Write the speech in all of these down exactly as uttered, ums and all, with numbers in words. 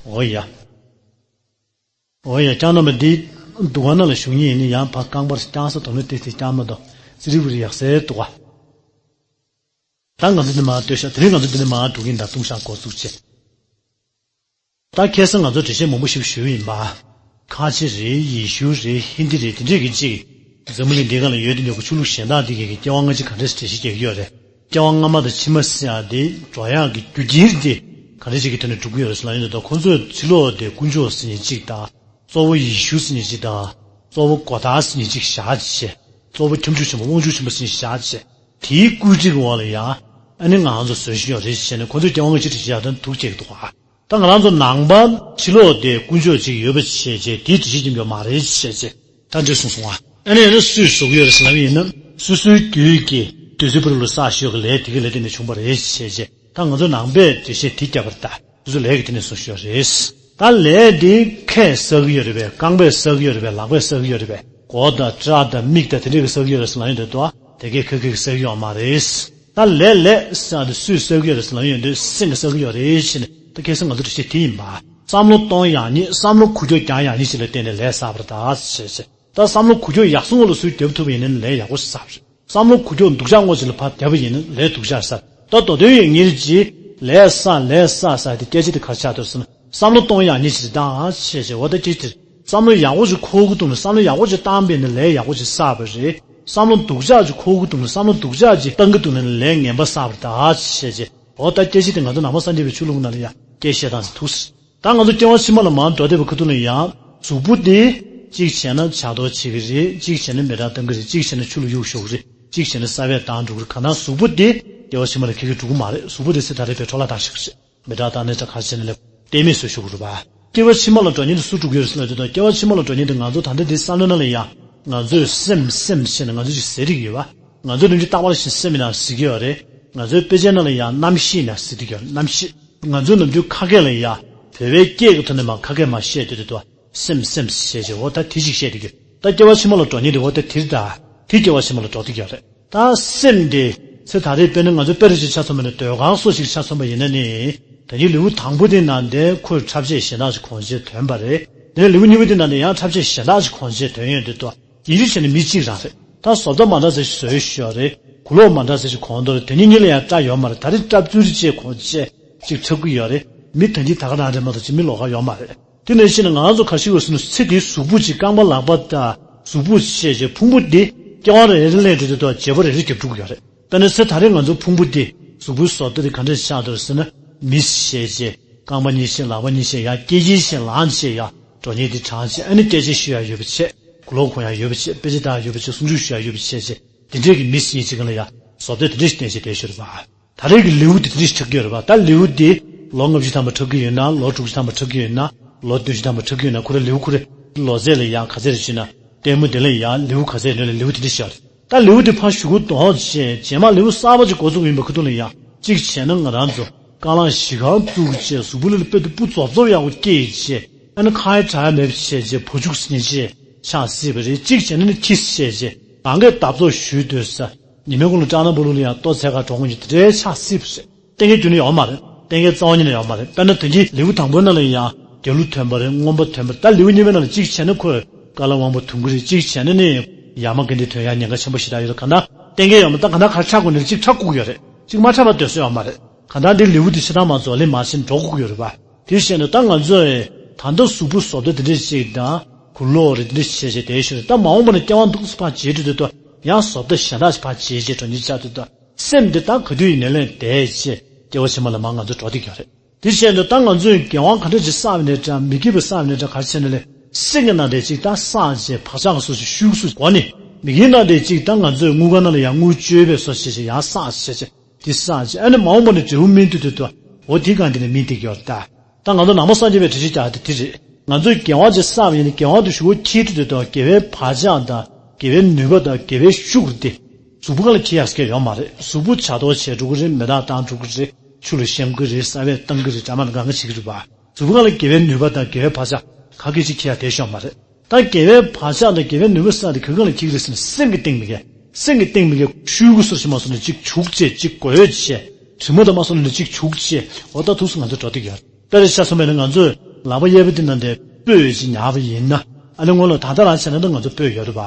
འོ་ཡ། འོ་ཡ། རྐྱང་རྣམ་པ་འདི་འདུ་ཁང་ནང་ལ་བཞུགས་མཁན་ཡིན་ན་ཡང་ཕ་རྐང་པར་རྐྱང་ས་དང་ནི་ཏེ་ཏེ་རྐྱང་མ་གཏོགས་ཙི་རི་བུ་རི་ཡག་སའི་འདུག་ག་ད་ང་ཚོ་འདི་མར་ལྟོས་ཤག་དེ་རིང་ང་ཚོ་འདི་ནས་མར་འགྲོ་གི་ཡིན། ད་ལྟུང་བཤགས་འགོ་བཙུགས་བྱས། ད་ཁ་སང་ང་ཚོ་འགྲེལ་བཤད་མང་པོ་ཞིག་ཞུས་ཡིན་པ། ཁ་ཆེ་རེད། ཡེ་ཤུ་རེད། ཧིན་དི་རེད། དེ་འདྲས་ཀྱི་ཅིག་འཛམ་བུ་གླིང་འདིའི་སྒང་ལ་ཡོད་དེ་འདྲ་གི་ཆོས་ལུགས་གཞན་དག་འདི་གས་ཀྱི་སྐྱེ་བ་སྔ་ཕྱི་ག་འདྲས་སེ་འགྲེལ་བཤད་རྒྱག་གི་ཡོད་རེད། སྐྱེ་བ་སྔ་མ་དང་ཕྱི་མ་ཟེར་ཡག་དེ་འགྲོ་ཡག་གི་རྒྱུ་རྐྱེན་དེ་ག་འདྲས་ཅིག་གི་ཐོག་ནས་འགྲོ་གི་ཡོད་རེད་ཟེར་ལབ་ཡོང་དུས། ད་ཁོ་ཚོས་ཕྱི་ལོགས་དེ་དཀོན་མཆོག་ཟེར་མཁན་གཅིག་དང་། གཙོ་བོ་ཡེ་ཤུ་ཟེར་མཁན་གཅིག་དང་། གཙོ་བོ་གོ་ཐག་ཟེར་མཁན་གཅིག་བཞག་བྱས། གཙོ་བོ་ཁྱབ་འཇུག་ཆེན་པོ་དབང་ཕྱུག་ཆེན་པོ་ཟེར་མཁན་བཞག་བྱས། དེའི་བཀོད་སྒྲིག་གི་འོག་ལ་ཡ། ཨ་ནི་ང་རང་ཚོ་བཟོ་བཞིན་ཡོད་རེད་བྱས་ནས་ཁོ་ཚོས་སྐྱེ་བ་སྔ་ཕྱི་འགྲེལ་བཤད་ཡག་དང་འདུག་བྱེད་ཀྱི་འདུག་ག་ད་ང་རང་ཚོ་ནང་པ་ཕྱི་ལོགས་དེ་དཀོན་མཆོག་ཅིག་ཡོད་པ་བྱས་རྗེས་དེའི་འགྲེལ་བཤད་རྒྱབ་མཁན་ཡོད་མ་རེད་བྱས་རྗེས་ད་འདྲས་གསུངས་སོང་ང་། ཨ་ནི་ཨ་ནི་སུས་བཟོ་གི་ཡོད་རེད་ཟེར་ལབ་ཡིན་ན། སོ་སོའི་རྒྱུད་ཀྱི་བདུད་རྩི་ཕུ་རུ་ལ་བསགས་ཞོར་གྱི་ལས་དེ་གི་ལས་དེ་ནས་བྱུང་བ་རེད་བྱས་རྗེས་ད་ང་ཚོ་ནང་པས་འགྲེལ་བཤད་དེ་བརྒྱབ་པ་རེད་ད། སོ་སོའི་ལས་ཀྱི་དེ་ནས་བཟོ་ཞོར་རེད། ད་ལས་དེ་ཁས་བསགས་ཀྱི་ཡོད་རེད་པས། རྐང་པས་བསགས་ཀྱི་ཡོད་རེད་པས། ལག་པས་བསགས་ཀྱི་ཡོད་རེད་པས། མགོ་དང་སྐྲ་དང་མིག་དང་དེ་འདྲས་ཀྱིས་བསགས་ཀྱི་ཡོད་རེད་ཟེར་ལབ་ཡོང་དུས་དོ། དེ་གས་ཁ་ཁ་གིས་བསགས་ཀྱི་ཡོད་མ་རེད། ད་ལས་ལས་བསགས་དེ་སུས་བསགས་ཀྱི་ཡོད་རེད་ཟེར་ལབ་ཡོང་དུས་སེམས་ཀྱིས་བསགས་ཀྱི་ཡོད་རེད་ཟེར་ནས་ད་ཁ་སང་ང་ཚོ་འགྲེལ་བཤད་དེ་ཡིན་པ། བསམ་བློ་གཏོང་ཡག་ཉིད་བསམ་བློ་འགུལ་སྐྱོད་རྒྱག་ཡག་ཉིད་ཅིག་ལ་བརྟེན་ནས་ལས་བསགས་པ་རེད་ད་ཟེར་བྱས། ད་བསམ་བློ་འགུལ་སྐྱོད་ཡག་སོང་བ་ལ་སུས་རྒྱབ་ཐུབ་པ་ཡིན་ན་ལས་ཡག་པོ་ཞིག་བསགས་པ་རེད། བསམ་བློ་འགུལ་སྐྱོད་སྡུག་ཅག་ངོ་ཅིག་ལ་ཕར་བརྒྱབ་པ་ཡིན་ན་ལས་སྡུག་ཅག་བསགས། ད་མདོ་དོན་ཡིན་ངེས་ཀྱི་ལས་བསགས་ལས་བསགས་ཟེར་དེ་སྐད་ཆ་དེ་ག་རེ་ཆགས་འདུག་ཟེར་ན། བསམ་བློ་གཏོང་ཡག་ཉིད་ཅིག་བཏང་ཨ་བྱས་བྱས་འོ་ད་སྐད་ཆ་དེ། བསམ་བློ་ཡག་པོ་ཅིག་འཁོར་གྱི་འདུག་ན་བསམ་བློ་ཡག་པོ་ཅིག་བཏང་པས་ན་ལས་ཡག་པོ་ཅིག་བསགས་པ་རེད། བསམ་བློ་སྡུག་ཅག་ཅིག་འཁོར་གྱི་འདུག་ན་བསམ་བློ་སྡུག་ཅག་ཅིག་བཏང་གི་འདུག་ན་ལས་ངན་པ་བསགས་པ་རེད་ད་བྱས་བྱས། འོ་ད་སྐད་ཆ་དེ་ང་ཚོ་ནང་པ་སངས་རྒྱས་པའི་ཆོས་ལུགས་ནང་ལ་ཡང་སྐད་བཤད་སྟངས་ཐུག་ཟེར། ད་ང་ཚོ་སྐྱེ་བ་ཕྱི་མ་ལ་མར་འགྲོ་བསྡད་པའི་ཁ་ཐུག་ལ་ཡང་གཟུགས་པོ་དེ་གཅིག་བྱས་ན་ཕྱག་རྡོར་བྱེད་ཀྱི་རེད། གཅིག་བྱས་ན་མེ་སྲེག་བཏང་གི་རེད། གཅིག་བྱས་ན་ཆུ་ལ་གཡུག་ཞོག་གི་རེད། གཅིག་བྱས་ན་ས་བོན་བཏང་འགྲོ་གི་རེད། གང་ལྟར་གཟུགས་པོ་དེ་སྐྱེ་བ་ཕྱི་མ་ལ་ཁྱེར་གྱི་འགྲོ་གི་མ་རེད། གཟུགས་པོ་དེ་ཚེ་ད་རེས་པའི་འཕྲོ་བརླག་བཏང་ཞིག་རེད། མེ་སྲེག་བཏང་ནས་ད་ག་རེ་བྱས་ནས་ལབ་གཏད་མེད་བཟོ་ཞོག་གི་རེད་པ། སྐྱེ་བ་ཕྱི་མ་ལ་འགྲོ་མཁན་དེ་སུ་འགྲོ་གི་ཡོད་རེད་ཟེར་ན་དེ་དང་སྐྱེ་བ་ཕྱི་མ་ལ་འགྲོ་མཁན་དེ་ང་ཚོ་ད་ལྟ་འདི་བསམ་བློ་ནང་ལ་ཡང་ང་ཚོས་སེམས་སེམས་བྱས་ནས་ང་ཚོས་ཅིག་ཟེར་གྱི་ཡོད་པ། ང་ཚོ་ནམ་རྒྱུན་རྟག་པར་བཞིན་སེམས་ཡིན་ན་ཟེར་གྱི་ཡོད་རེད། ང་ཚོའི་དཔེ་ཆའི་ནང་ལ་ཡང་རྣམ་ཤེས་ཡིན་ན་ཟེར་གྱི་ཡོད་རེད། རྣམ་ཤེས། ང་ཚོ་ནམ་རྒྱུན་ཁ་སྐད་ལ་ཡང་བོད་པའི་སྐད་ཀྱི་ཐོག་ནས་མར་ཁ་སྐད་མར་བཤད་དུས་དེ་དང་སེམས་སེམས་ཟེར་བྱས་འོ་ད་དེ་ཅིག་བཤད་དེ་གི་ད་སྐྱེ་བ་ཕྱི་མ་ལ་འགྲོ་མཁན་དེ་འོ་ད་དེ་རེད་ད། དེ་སྐྱེ་བ་ཕྱི་མ་ལ་འགྲོ་གི་ཡོད་རེད། ད་སེམས་དེ་ཚེ་ད་རེས་དཔེར་ན་ང་ཚོ་དཔེ་རེ་ཞིག་ཆ་མཚོན་པ་ན་ཟློས་གར་སོགས་ཤིག་ཆ་མཚོན་པ་ཡིན་ན་ནི། ད་ནི་ལེའུ་དང་པོ་དེ་ནང་དེ་ཁོས་འཁྲབ་ཆས་གཞན་དག་ཅིག་གོན་ཆས་གྱོན་པ་རེད། དེ་ནས་ལེའུ་གཉིས་པ་དེ་ནང་དེ་ཡང་འཁྲབ་ཆས་གཞན་དག་ཅིག་གོན་ཆས་གྱོན་ཡོང་དུས་དོ། ཡིན་གཅིག་བྱས་ན་མི་གཅིག་རང་རེད། ད་བཟོ་ལྟ་མ་འདྲ་ཟེར་ཞིག་བཟོས་ཤོག་རེད། གོས་ལོག་མ་འདྲ་ཟེར་ཞིག་གོན་འདུག་རེད། དེ་གཉིས་གཉིས་ལ་ཡང་སྐྲ་ཡོད་མ་རེད། ད་རེས་སྐྲ་བཙུགས་རེ་བྱས་གོན་ཆས་ཅིག་འཁྲབ་ཀྱི་ཡོད་རེད། མི་ད་གིན་ད་ག་རང་རེད་མ་གཏོགས་ཅིག་མི་ལོགས་ཀ་ཡོད་མ་རེད། དེ་ནས་ཕྱིན་ན་ང་རང་ཚོ་ག་ཤེད་ཡོད་ཟེར་ན་ཚེ་འདིའི་གཟུགས་པོ་ཅིག་རྐང་པ་ལག་པ་དང་གཟུགས་པོ་ཞེས་བྱའི་ཕུང་པོ་འདི་སྐྱེ་བ་རེ་རེ་ལེན་འགྲོ་དུས་ཐོག་བརྗེ་པོ་རེ་རེ་རྒྱབ་འགྲོ་གི་ཡོད་རེད། དཔེར་ན་ཚེ་ད་རེས་ང་ཚོ་ཕུང་པོ་འདི་གཟུགས་པོའི་བཟོ་ལྟ་འདི་ག་འདྲས་ཆགས་འདུག་ཟེར་ན་མི་ཞེས་བྱའི་རྐང་པ་གཉིས་ཤེས་ལག་པ་གཉིས་ཤེས་ཡ་སྐྱེ་ཅིང་ཤེས་ལང་ཅིང་ཡ་འགྲོ་ཉེན་འདི་གྲང་ཅིང་ཨ་ནི་སྐད་ཆ་ཤོད་ཡ་ཡོད་པ་བྱས་གོས་ལོག་གོན་ཡ་ཡོད་པ་བྱས་དཔེ་ཆ་ལྟ་ཡ་ཡོད་པ་བྱས་གསུང་ཆོས་ཞུ་ཡ་ཡོད་པ་བྱས་བྱས་དེ་འདྲས་ཀྱི་མི་ཞེས་བྱའི་གང་ལ་ཡ་བཟོ་ལྟ་དེ་འདྲས་ཤིག་བསྟན་བྱས་བསྡད་ཤོར་བ། ད་རེས་ཀྱི་ལེའུ་འདི་དེ་འདྲ་ཞིག་འཁྲབ་ཀྱི་ཡོད་རེད་པ། ད་ལེའུ་འདི་ལོ་ལྔ་བཅུ་ཐམ་པ་འཁྲབ་ཀྱི་ཡོད་ན་ལོ་དྲུག་ཅུ་ཐམ་པ་འཁྲབ་ཀྱི་ཡོད་ན་ལོ་བདུན་ཅུ་ཐམ་པ་འཁྲབ་ཀྱི་ཡོད་ན་ཁོ་རའི་ལེའུ་ཁོ་རའི་ལོ་ཚད་ལ་ཡང་ག་ཚད་རེད་ཅེ་ན་ལྟད་མོ་འདི་ལ་ཡང་ལེའུ་ག་ཚད་ཡོད་ན་ལེའུ་དེ་འདྲ་ཞིག་རེད། ད་ལེའུ་འདི་ཕར་ཞུ་གུ་དོག་བྱས་རྗེས་མ་ལེའུ་གསར་པ་ཅིག་འགོ་བཙུགས་ཡིན་པའི་ཁ་ཐུག་ལ་ཡང་གཅིག་བྱས་ན་ང་རང་ཚོ་རྐང་ལག་བཞི་སྒང་བཙུགས་བྱས་གཟུགས་པོ་ལ་དཔེ་དེ་སྤུ་རྫོབ་རྫོབ་ཡག་པོ་སྐྱེས་བྱས་ཨ་ནི་ཁ་ཡ་གྲག་ཡ་མེད་པ་བྱས་རྗེས་བུ་ཕྱུགས་ཟེར་མཁན་ཅིག་ཆགས་སྲིད་པ་རེད། གཅིག་བྱས་ན་ནི་ཁྱི་བྱས་རྗེས་གང་གས་བརྡབ་གསིག་ཞུས་སྡོད་ས། ཉི་མའི་གུང་ལ་སྐྲག་སྣང་སྤོ་ལོ་ལ་ཡང་ལྟོ་ཚད་ཁ་གྲོགས་ངན་གྱི་དེ་འདྲའི་ཆགས་སྲིད་པ་རེད། གཏན་འཁེལ་རྒྱུ་ནི་ཡོད་མ་རེད། གཏན་འཁེལ་རྩ་བ་ཉིད་ནས་ཡོད་མ་རེད། དཔེར་ན་དེང་གི་ལེའུ་དང་པོའི་ནང་ལ་ཡང་རྒྱལ་གླུ་ཐོན་པ་རེད། རྔོན་པ་ཐོན་པ་རེད། ད་ལེའུ་གཉིས་པའི་ནང་ལ་གཅིག་བྱས་ན་ཁོས་ཀ་ལ་དབང་པོ་འཐུང་གི་རེད། གཅིག་བྱས་ན་ནི་ཡ་མ་ག་འདི་ཐོན་ཡ་ཉེན་ཁ་ཆེན་པོ་ཞེ་དྲག་ཡོད་རེད། གང་ལྟར་གཏན་འཁེལ་ཡོད་མ་རེད། ད་གང་ལྟར་ག་རེ་ཆགས་དགོས་ནི་རེད། གཅིག་ཁྲབ་དགོས་ཀྱི་ཡོད་རེད། གཅིག་མ་འཁྲབ་པ་སྡོད་ས་ཡོད་མ་རེད། གང་ལྟར་འདི་ལེའུ་འདི་ཕྱི་ཐང་མ་རྫོགས་ལེ་མ་ཕྱིན་འགྲོ་དགོས་ཀྱི་ཡོད་རེད་པ། དེ་བྱས་ནས་ད་ང་ཚོས་ད་ལྟ་གཟུགས་པོ་བཟོ་ལྟ་འདི་འདྲ་ཞིག་དང་གོས་ལོག་རེ་འདི་འདྲ་བྱས་བྱས་བསྡད་ཤོར་ད་མ་འོངས་པ་ནས་སྐྱེ་བ་འདུག་སེ་ཕར་བརྗེད་འགྲོ་དུས་ད་ཡང་བཟོ་ལྟ་གཞན་དག་ཞིག་ཕར་བརྗེད་བྱས་འགྲོ་ཉེན་ཆགས་དུས་ད་སེམས་འདི་ད་ག་དུས་ཡིན་ནའི་ལས་འདས་བྱས་སྐྱེ་བ་ཕྱི་མ་ལ་མར་ང་ཚོ་འགྲོ་བསྡད་ཀྱི་ཡོད་རེད། དེ་བྱས་ནས་ད་ང་ཚོས་འགན་དབང་ག་འདྲ་ཅིག་བསགས་པ་ནས་འདྲ་མི་སྐྱིད་པ་བསགས་པ་ནས་འདྲ་ག་རེ་བྱས་ནས་ལས་སེམས་ཀྱི་ནང་དེ་ཅིག་ད་བསགས་བྱས་བག་ཆགས་སོ་སོ་ཤུགས་སུ་གོ་ནས་མི་སྐྱིད་ནང་དེ་ཅིག་ད་ང་ཚོས་དངུལ་ཁང་ནང་ལ་ཡང་དངུལ་བཅོལ་བའི་བཟོ་བྱས་བྱས་ཡང་བསགས་བྱས་བྱས། དེ་བསགས་རྗེས་ཨ་ནི་མ་འོངས་པ་ནས་འབྲས་བུ་སྨིན་དུས་དུས་དུ་འོ་དེའི་སྒང་དེ་ནས་སྨིན་བསྡད་ཀྱི་ཡོད་རེད་ད། ད་ང་ཚོ་ནང་པ་སངས་རྒྱས་པའི་འགྲེལ་བཤད་རྒྱག་དེ་དེ་རེད། ང་ཚོས་འགན་དབང་ཅིག་བསགས་པ་ཡིན་ན་འགན་དབང་དེ་ཞུ་བོ་འཁྱེར་དུས་དུས་དུ་དགེ་བའི་བག་ཆགས་དང་དགེ་བའི་ནུས་པ་དང་དགེ་བའི་ཤུགས་དེ་གཟུགས་པོ་སྒང་ལ་འཁྱེར་ཡག་སྐད་ཡོད་མ་རེད། གཟུགས་པོ་བྱ་དོར་བྱས་འགྲོ་གི་རེད། མེ་སྟག་བཏང་འགྲོ་གི་རེད། ཆུ་ལ་ཤམ་གི་རེད། ས་བོན་བཏང་གི་རེད། གྲ་མ་ལ་གང་ག་བྱེད་ཀྱི་རེད་པ། གཟུགས་པོ་སྒང་ལ་དགེ་བའི་ནུས་པ་དང་དགེ་བའི་བག་ཆགས་ག་གེ་ཅིག་འཁྱེར་ཡག་དེ་ཤོད་མ་རེད། ད་དགེ་བའི་བག་ཆགས་དང་དགེ་བའི་ནུས་པ་བསགས་དེ་ག་གང་ལ་འཁྱེར་གི་རེད་ཟེར་ན་སེམས་ཀྱིས་སྟེང་མི་དགེ། སེམས་ཀྱིས་སྟེང་མི་དགེ་ཤུལ་གུ་སོར་ཞིག་མ་སོང་ནས་ཅིག་བྱུག་བྱས་ཅིག་དགོས་བྱས། དྲི་མ་དང་མ་སོང་ནས་ཅིག་བྱུག་བྱས་འོ་ད་ཐུགས་སུ་ང་ཚོ་འགྲོ་བསྡད་ཀྱི་ཡོད། དཔེར་ཆ་མཚོན་པ་ཡིན་ན་ང་ཚོས་ ལག་པ་གཡས་པ་འདི་ནང་དེ་སྤོས་ཅིག་ཉར་བ་ཡིན་ན། ཨ་ནི་སྔོན་ལ་ད་ལྟ་རང་བྱས་ན་ད་ང་ཚོ་སྤོས་ཡོད་རེད་པ།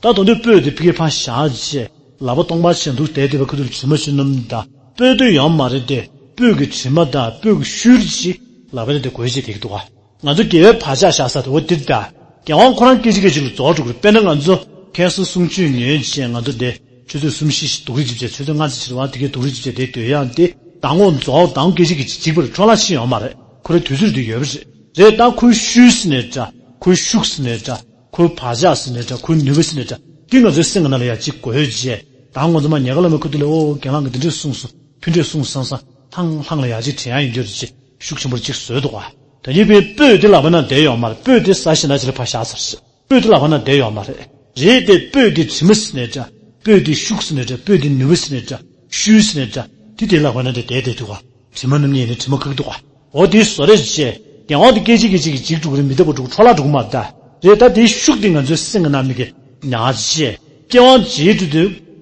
ད་དོན་དུ་སྤོས་དེ་ཕ་གིར་ཕར་བཞག་བྱས། ལག་པ་སྟོང་པ་བྱས་འདུག་བསྡད་བསྡད་པའི་ཁ་ཐུག་ལ་དྲི་མ་ཞིག་སྣོམ་དང་སྤོས་དུས་ཡོང་མ་རེད་དེ། སྤོས་ཀྱི་དྲི་མ་དང་སྤོས་ཀྱི་བཤུལ་ཅིག་ལག་པའི་ནང་དེ་འགོས་བྱས་བསྡད་ཀྱི་འདུག་ག། ང་ཚོ་དགེ་བའི་བག་ཆགས་བཞག་ས་དེ་འོ་འདིར་ད། དགེ་དབང་ཁོ་རང་སྐད་ཅིག་སྐད་ཅིག་ལ་རྫོགས་འགྲོ་གི་རེད། དཔེར་ན་ང་ཚོ་ཁ་སང་གསུང་ཆོས་ཉན་བྱས་ང་ཚོ་འདི་ཆུ་ཚོད་གསུམ་བཞི་ཞིག་སྡུག་རུས་ཅིག་བྱས། ཆུ་ཚོད་ལྔ་ཙམ་ཕྱིན་པ་དེ་གའི་སྡུག་རུས་ཅིག་བྱས་དེ་སྡོད་ཡག་འདི་ཟླ་ངོ་རྫོགས་ཟླ་ངོ་སྐད་ཅིག་གི་འཇིག་པར་འཕྲོ་བརླག་ཕྱིན་ཡོད་མ་རེད། ཁོ་རའི་དུས་ཚོད་དེ་ཡོད་པ་རེད། རེད། ད་ཁོའི་བཤུལ་ཟེར་ནའི་འདྲ། ཁོའི་ཤུགས་ཟེར་ནའི་འདྲ། ཁོའི་བག་ཆགས་ཟེར་ནའི་འདྲ། ཁོའི་ནུས་པ་ཟེར་ནའི་འདྲ། འདི་ང་ཚོའི་སེམས་ཀྱི་ནང་ལ་ཡང་ཅིག་འགོས་བྱས། ད་ང་ཚོ་མ་ཉལ་ཁ་ལ་མ་ཁུ་དུ་ལས་ཨོ་རྒན་ལགས་ཀྱིས་འདི་འདྲས་གསུངས་སོང་། ཕུ་འདྲས་གསུངས་སང་སང་ཐང་ལྷང་ལ་ཡང་ཅིག་དྲན་ཡག་ཡིན་རྒྱུ་རེད་ཅེས་ཤུགས་ཆེན་པོར་ཅིག་བཟོས་འདུག་ག། ད་ཡིན་པའི་སྤོས་དེ་ལག་པ་ན་བསྡད་ཡོད་མ་རེད། སྤོས་དེ་ཟ་ཞིང་ན་ཅི་ལ་ཕར་བཞག་ཚར་ཞིག་སྤོས་དེ་ལག་པ་ན་བསྡད་ཡོད་མ་རེད། རེད་དེ་སྤོས་དེ་དྲི་མ་ཟེར་ནའི་འདྲ། སྤོས་དེ་ཤུགས་ཟེར་ནའི་འདྲ། སྤོས་དེ་ནུས་པ་ཟེར་ནའི་འདྲ། བཤུལ་ཟེར་ནའི་འདྲ། དེ་དེ་ལག་པ་ན་དེ་བསྡད་བསྡད་འདུག་ག། དྲི་མ་སྣོམ་ཉེས་ནི་དྲི་མ་ཁ་གི་འདུག་ག། འོ་དེ་བཟོ་རེད་ཅེས། རྒྱལ་དབང་དེ་སྐད་ཅིག་གིས་གཅིག་གིས་འཇིག་འགྲོ་གི་རེད། མི་རྟག་པ་འགྲོ་གི་འཕྲོ་བརླག་འགྲོ་གི་མ་རེད་ད། རེད་ད། དེའི་ཤུགས་དེ་ང་ཚོའི་སེམས་ཀྱི་ནང་མི་གི་ཉར་ཅེས། སྐྱེ་དབང་བྱེད་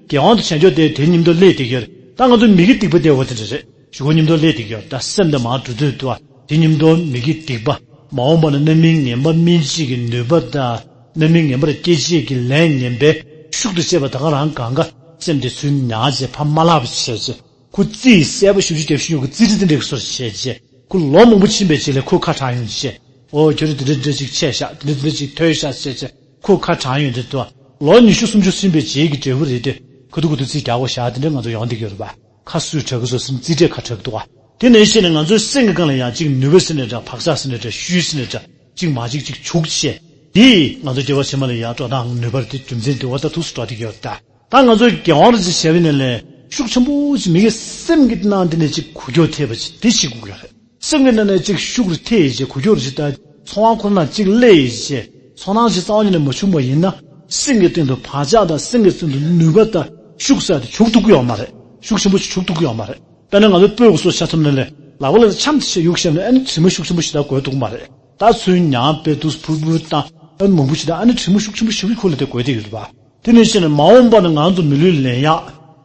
འགྲོ་དུས་རྒྱལ་དབང་དུ་བྱས་འཇོག་དེ་དེ་མཉམ་དུ་སླེབས་བསྡད་ཀྱི་ཡོད་རེད། ད་ང་ཚོ་མི་གི་སྡིག་པ་དེ་འོ་དེ་འདྲ་རེད། གཞུག་གུ་མཉམ་དུ་སླེབས་བསྡད་ཀྱི་ཡོད་རེད། ད་སེམས་དེ་མར་འགྲོ་དུས་དུ་བ་དེ་མཉམ་དུ་མི་གི་སྡིག་པ། མ་འོངས་པ་ན་རྣམ་སྨིན་ངན་པ་སྨིན་བྱེད་ཀྱི་ནུས་པ་དང་། རྣམ་སྨིན་ངན་པར་སྐྱེ་བྱེད་ཀྱི་ལས་ངན་པའི་ཤུགས་དང་བཅས་པ་ད་ག་རང་གང་ག་སེམས་དེ་ཚུར་ཉར་བྱས་ཕར་མ་བརླག་པ་བྱས་བྱས། ཁོ་རྩིས་གསལ་པོ་ཞེ་པོ་ཅིག་རྒྱབ་བཞིན་ཡོད་ཀྱི་རྩིས་ཁྲ་དེ་འདྲའི་བཟོ་བྱས་རྗེས། ཁོ་ལོ་མང་པོ་ཕྱིན་པའི་རྗེས་ལ་ཁོ་ཁ་གྲག་ཡོང་རྗེས། ཨོ་ཁྱོད་རང་དེ་འདྲ་དེ་འདྲ་ཅིག་ཆད་ཤག་དེ་འདྲ་དེ་འདྲ་ཅིག་ཐོས་ཤག་ཟེར་རྗེས་ཁོ་ཁ་གྲག་ཡོང་དུས་དུ། ལོ་ཉི་ཤུ་སུམ་ཅུ་ཕྱིན་པའི་རྗེས་ཀྱི་འབྲས་བུ་རེད་དེ། ཁ་ཐུག་ཁ་ཐུག་རྩིས་རྒྱག་དགོས་ཤག་དེ་འདྲ་ང་ཚོ་ཡོང་བསྡད་ཀྱི་ཡོད་རེད་པ། ཁ་སུས་གྲག་གི་བཟོ་ཟིན་རྩིས་ཁྲ་ཁ་གྲག་གི་འདུག་ག། དེ་ནས་བཤད་ནས་ང་ཚོའི་སེམས་ཀྱི་སྒང་ལ་ཡང་གཅིག་ནུས་པ་ཟེར་ནའི་འདྲ། བག་ཆགས་ཟེར་ནའི་འདྲ། ཤུལ་ཟེར་ནའི་འདྲ། གཅིག་མ་གཅིག་གཅིག་བྱུག་བྱས། དེས་ང་ཚོ་སྐྱེ་བ་ཕྱི་མ་ལ་ཡང་སྤྲོ་སྟངས་ནུས་པ་དེ་རྒྱུ་མཚན་དེ་བ་ད་ཐུགས་སུ་འགྲོ་བསྡད་ཀྱི་ཡོད་རེད་ད། ད་ང་ཚོས་རྒྱལ་དབང་རིན་ཆེན་ཞབས་ཡིན་ནས་ལས་ཤུགས་ཆེན་པོ་ཞིག་མི་གི་སེམས་ཀྱི་ནང་དེ་ནས་ཅིག་འགུལ་སྐྱོད་ཐེབས་པ་ཅིག་དེ་ཞིག་དགོས་ཀྱི་རེད། སེམས་ཀྱི་ནང་ནས་ཅིག་ཤུགས་རེ་ཐེབས་ཡིན་ཅེས་འགུལ་སྐྱོད་རེ་ཅིག་ད་ཚོར་བ་ཁོ་ན་ཅིག་སླེབས་ཡིན་ཅེས་ཚོར་སྣང་ཞིག་རྩ་བ་ཉིད་ནས་མ་བྱུང་བ་ཡིན་ན། སེམས་ཀྱི་སྟེང་དུ་བག་ཆགས་དང་སེམས་ཀྱི་སྟེང་དུ་ནུས་པ་དང་ཤུགས་ཟེར་དེ་བྱུག་ཐུབ་ཀྱི་ཡོད་མ་རེད། ཤུགས་ཆེན་པོ་ཞིག་བྱུག་ཐུབ་ཀྱི་ཡོད་མ་རེད། དཔེར་ན་ང་ཚོ་སྤོས་ཀྱི་བཟོ་བྱ་ཐུབ་ན་ལས་ལག་པ་ལ་འཆམ་ཞིག་གཡུག་བཞག་ན་ཨ་ནི་དྲི་མ་ཤུགས་ཆེན་པོ་ཞིག་ད་འགོས་ཐུབ་ཀྱི་མ་རེད། ད་ཚུར་མྱངས་པའི་དུས་སུ་ཕུར་ཕུར་བཏང་ཨ་ནི་མང་པོ་ཞིག་ད་ཨ་ནི་དྲི་མ་ཤུགས་ཆེན་པོ་ཞིག་གི་ཁོ་ལ་དེ་འགོས་བསྡད་ཡོད་རེད་པ། དེ་ནས་བཤད་ནས་མ་འོངས་པ་ན་ང་ཚོ་མི་ལུས་ལེན་ཡག་